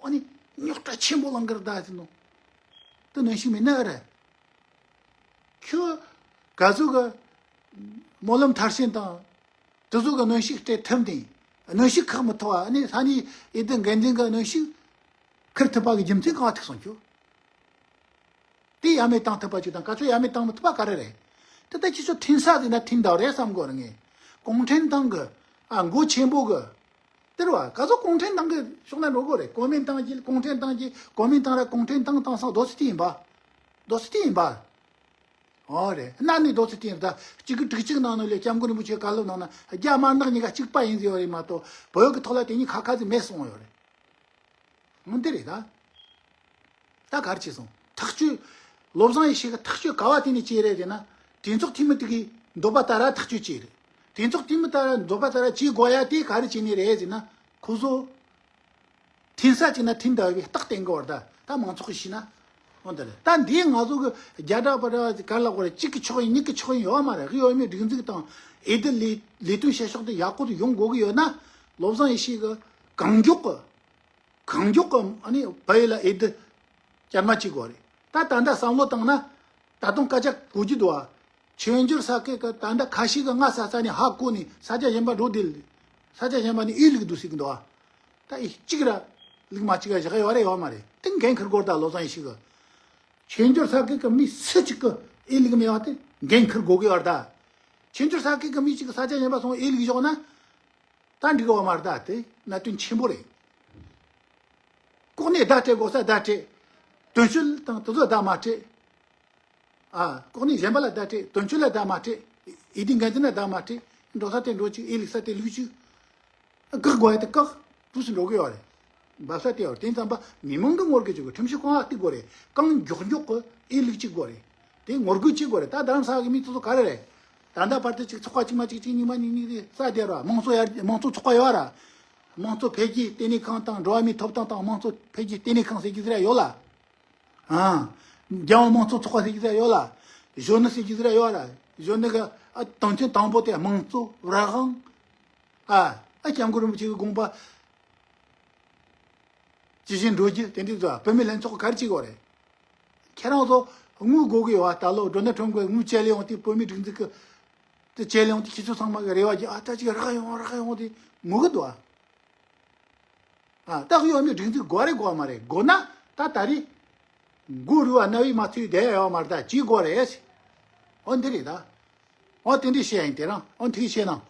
ཨ་ནི་རྙོག་དྲ་ཆེན་པོ་ལངས་གི་རེད་ད་ཟེར་ནོ། དེ་གནོན་ཤུགས་མེད་ན་ཨེ་རེད། ཁྱོད་ག་ཚོད་གི་སྨོན་ལམ་མཐར་ཕྱིན་དང་དེ་ཚོ་གི་གནོན་ཤུགས་སྤྲད་ཐུབ་ནས་གནོན་ཤུགས་ཁག་མི་ཐུབ་བ། ཨ་ནི་ས་གནས་འོས་བསྡུ་འགན་འཛིན་གི་གནོན་ཤུགས་ཁུར་ཐུབ་པ་གི་རྒྱུ་མཚན་གང་ཐུག་སོང་ཁྱོད། དེ་ཡ་མེད་བཏང་ཐུབ་པ་ཅིག་དང་ག་ཚོད་ཡ་མེད་བཏང་མི་ཐུབ་པ་ག་རེ་རེད། དེ་ལྟ་ཁྱེད་ཚོ་འཐེན་ས་ཟིན་ན་འཐེན་འདུག་རེད་བསམ་གོ་རེད་ངས། གུང་ཁྲན་ཏང་གི་ཨ་མགོ་ཆེན་པོ་གི། དེ་རེད་བ། ག་ཚོད་གུང་ཁྲན་ཏང་གི་ཕྱོགས་ན་འགྲོ་དགོས་རེད། གོ་མིན་ཏང་གི་གུང་ཁྲན་ཏང་གི་གོ་མིན་ཏང་ར་གུང་ཁྲན་ཏང་ཏང་སང་རྡོ་སི་ཏི་ཡིན་པ། རྡོ་སི་ཏི་ཡིན་པ། ཨོ་རེད། གནའ་ནས་རྡོ་སི་ཏི་ཡིན་ད། གཅིག་གི་དྲུག་གཅིག་ནང་ནས་ལས་སྐྱབས་མགོན་རིན་པོ་ཆེ་བཀའ་སློབ་ནང་ན་རྒྱ་དམར་ནག་གཉིས་ཀ་གཅིག་པ་ཡིན་ཟེར་བ་རེད་མ་གཏོགས་བོད་ཡིག་གི་ཐོག་ལ་དེ་གཉིས་ཁ་ཁ་ཟིག་མེད་སོང་ཡོད་རེད། འོ་འདི་རེད་ད། ད་ག་རེ་བྱས་སོང་། ཐག་གཅོད། བློ་བཟང་ཡེ་ཤེས་ཀྱི་ཐག་གཅོད་ག་བ་དེ་ནས་བྱས་རེད་ཟེར་ན། གྲོས་ཚོགས་འཐུས་མི་དེ་གིས་འདོད་པ་ལྟར་ཐག་གཅོད་བྱས་རེད། གྲོས་ཚོགས་འཐུས་མི་ལྟར་འདོད་པ་ལྟར་བྱེད་དགོས་ཡ་དེ་ག་རེ་བྱས་ནས་རེད་ཟེར་ན། ཁོ་ཚོ་འཐེན་ས་གཅིག་ན་འཐེན་འདུག་པའི་རྟགས་བསྟན་གི་བར་ད། ད་མང་ཚོགས་ཀྱིས་ཤེས་ན། འོ་འདི་རེད། ད་འདིའི་ང་ཚོ་གི་རྒྱ་དྲག་པ་དྲག་ག་རེ་ལབ་དགོས་རེད། གཅིག་གི་ཕྱོགས་ཡིན་གཉིས་ཀྱི་ཕྱོགས་ཡིན་ཡོད་མ་རེད། གཡོ་མེད་སྒྲིག་འཛུགས་དང་འོས་བསྡུ་ལས་ལས་དོན་བྱེད་ཕྱོགས་དེ་ཡག་པོ་དེ་ཡོང་དགོས་ཀྱི་ཡོད་ན། བློ་བཟང་ཡེ་ཤེས་ཀྱི་གང་མགྱོགས་ཀྱི། གང་མགྱོགས་ཀྱི་ཨ་ནི་བལ་ཡུལ་ལ་འོས་བསྡུ་བསྐྱར་མ་བྱེད་དགོས་རེད། ད་ད་ལྟ་བསམ་བློ་བཏང་ན། ད་དུང་སྐད་ཆ་གོ་རྒྱུ་འདུག་ཨ། ཆོས་འབྱོར་ས་ཁུལ་གྱི་ད་ལྟ་ཁ་ཤས་ཀྱིས་ང་ས་ས་ནས་ཧ་གོ་ནས་ས་ཆ་གཞན་པ་འགྲོ་བསྡད། ས་ཆ་གཞན་པ་ནས་ཨེ་ལུག་འདུག་ཟེར་གྱི་འདུག་ཨ། ད་ཨེ་གཅིག་ར་ལུག་མ་གཅིག་ར་བཞག་ཡོད་རེད་ཡོད་མ་རེད། དེ་འགན་འཁུར་དགོས་རེད་ད། བློ་བཟང་ཡེ་ཤེས་ཀྱིས། ཆོས་འབྱོར་ས་ཁུལ་གྱི་མི་སུ་གཅིག་གིས་ཨེ་ལུག་མེད་པ་དེ་འགན་འཁུར་དགོས་ཀྱི་ཡོད་རེད་ད། ཆོས་འབྱོར་ས་ཁུལ་གྱི་མི་གཅིག་གིས་ས་ཆ་གཞན་པ་སོང་ཨེ་ལུག་བཞག་ན། ད་འགྲིག་གི་ཡོད་མ་རེད་ད། དེ་གནད་དོན་ཆེན་པོ་རེད། ལྐོག་ནས་བརྡ་སྤྲད་དགོས་ས་བརྡ་སྤྲད། དོན་གཅོད་དང་དེ་ཚོ་བརྡ་མ་སྤྲད། ཨ། ལྐོག་ནས་གཞན་པ་ལ་བརྡ་སྤྲད། དོན་གཅོད་ལ་བརྡ་མ་སྤྲད། འོས་བསྡུ་འགན་འཛིན་ལ་བརྡ་མ་སྤྲད། འགྲོ་ས་དེ་འགྲོ་ཅིག་ཨེ་ལུག་ས་དེ་ལུག་ཅིག་བཀག་དགོས་ཡ་དེ་བཀག་འདུག་སེ་འགྲོ་གི་ཡོད་རེད། འབབ་ས་དེ་ཡོད་རེད། དེ་ཙམ་པ་མི་མང་གི་ངོ་རྒོལ་བྱེད་དགོས། ཁྲིམས་ཞིབ་ཁང་ལ་གཏུག་དགོས་རེད། གང་མགྱོགས་མགྱོགས་གི་ཨེ་ལུག་ཅིག་དགོས་རེད། དེ་ངོ་རྒོལ་བྱེད་དགོས་རེད། ད་རྡ་རམ་ས་ལ་གི་མི་དེ་ཚོ་ག་རེ་རེད། ད་ལྟ་བར་དུ་ཅིག་ཚོགས་པ་གཅིག་མ་གཅིག་གཅིག་གཉིས་མ་གཉིས་གཉིས་དེ་ས་དེ་ར་མང་གཙོ་ཡར་མང་གཙོ་ཚོགས་པ་ཡོད་ར། དམངས་གཙོ་འཕེལ་རྒྱས་ལྟེ་གནས་ཁང་དང་འགྲོ་བ་མིའི་ཐོབ་ཐང་དང་དམངས་གཙོ་འཕེལ་རྒྱས་ལྟེ་གནས་ཁང་ཟེར་གྱི་ཟེར་ཡ་ཡོད་ལ། ཨ། རྒྱལ་ཡོངས་དམངས་གཙོ་ཚོགས་པ་ཟེར་གྱི་ཟེར་ཡ་ཡོད་ལ། གཞོན་ནུ་ཟེར་གྱི་ཟེར་ཡ་ཡོད་ལ། གཞོན་ནུ་གི་ཨ་དོན་ཚན་དང་པོ་དེ་དམངས་གཙོ་རང་དབང་། ཨ། ཨ་སྐྱབས་མགོན་རིན་པོ་ཆེ་གི་དགོངས་པ་ཇི་བཞིན་འགྲོ་རྒྱུ་དེ་འདྲའི་བཟོ་བོད་མི་ལྷན་ཚོགས་ག་རེ་བྱེད་དགོས་རེད། ཁྱེད་རང་ཚོ་དངུལ་དགོས་གི་ཡོད་བ། ད་ལོ་ཌོ་ནལ་ཊམ་གི་དངུལ་བཅལ་ཡོང་དུས་བོད་མི་སྒྲིག་འཛུགས་ཀྱི་དེ་བཅལ་ཡོང་དུས་ཁྱེད་ཚོ་ཚང་མ་གི་རེ་བ་རྒྱག་ཨ་ད་ཅིག་རག་ཡོང་རག་ཡོང་དེ་ངུ་གི་འདུག་ཨ། ཨ། ད་གཡོ་མེད་སྒྲིག་འཛུགས་དགོས་རེད་དགོས་མ་རེད། དགོས་ན་ད་ད་རེས་མགོ་རུལ་བ་རྣ་བས་མ་ཚོས་བསྡད་ཡོད་མ་རེད། ད་བྱེད་དགོས་རེད། འོ་འདི་རེད་ད། འོ་དེ་འདྲས་བཤད་ཡིན། དེ་རང་འོ་འདི་བཤད་ན།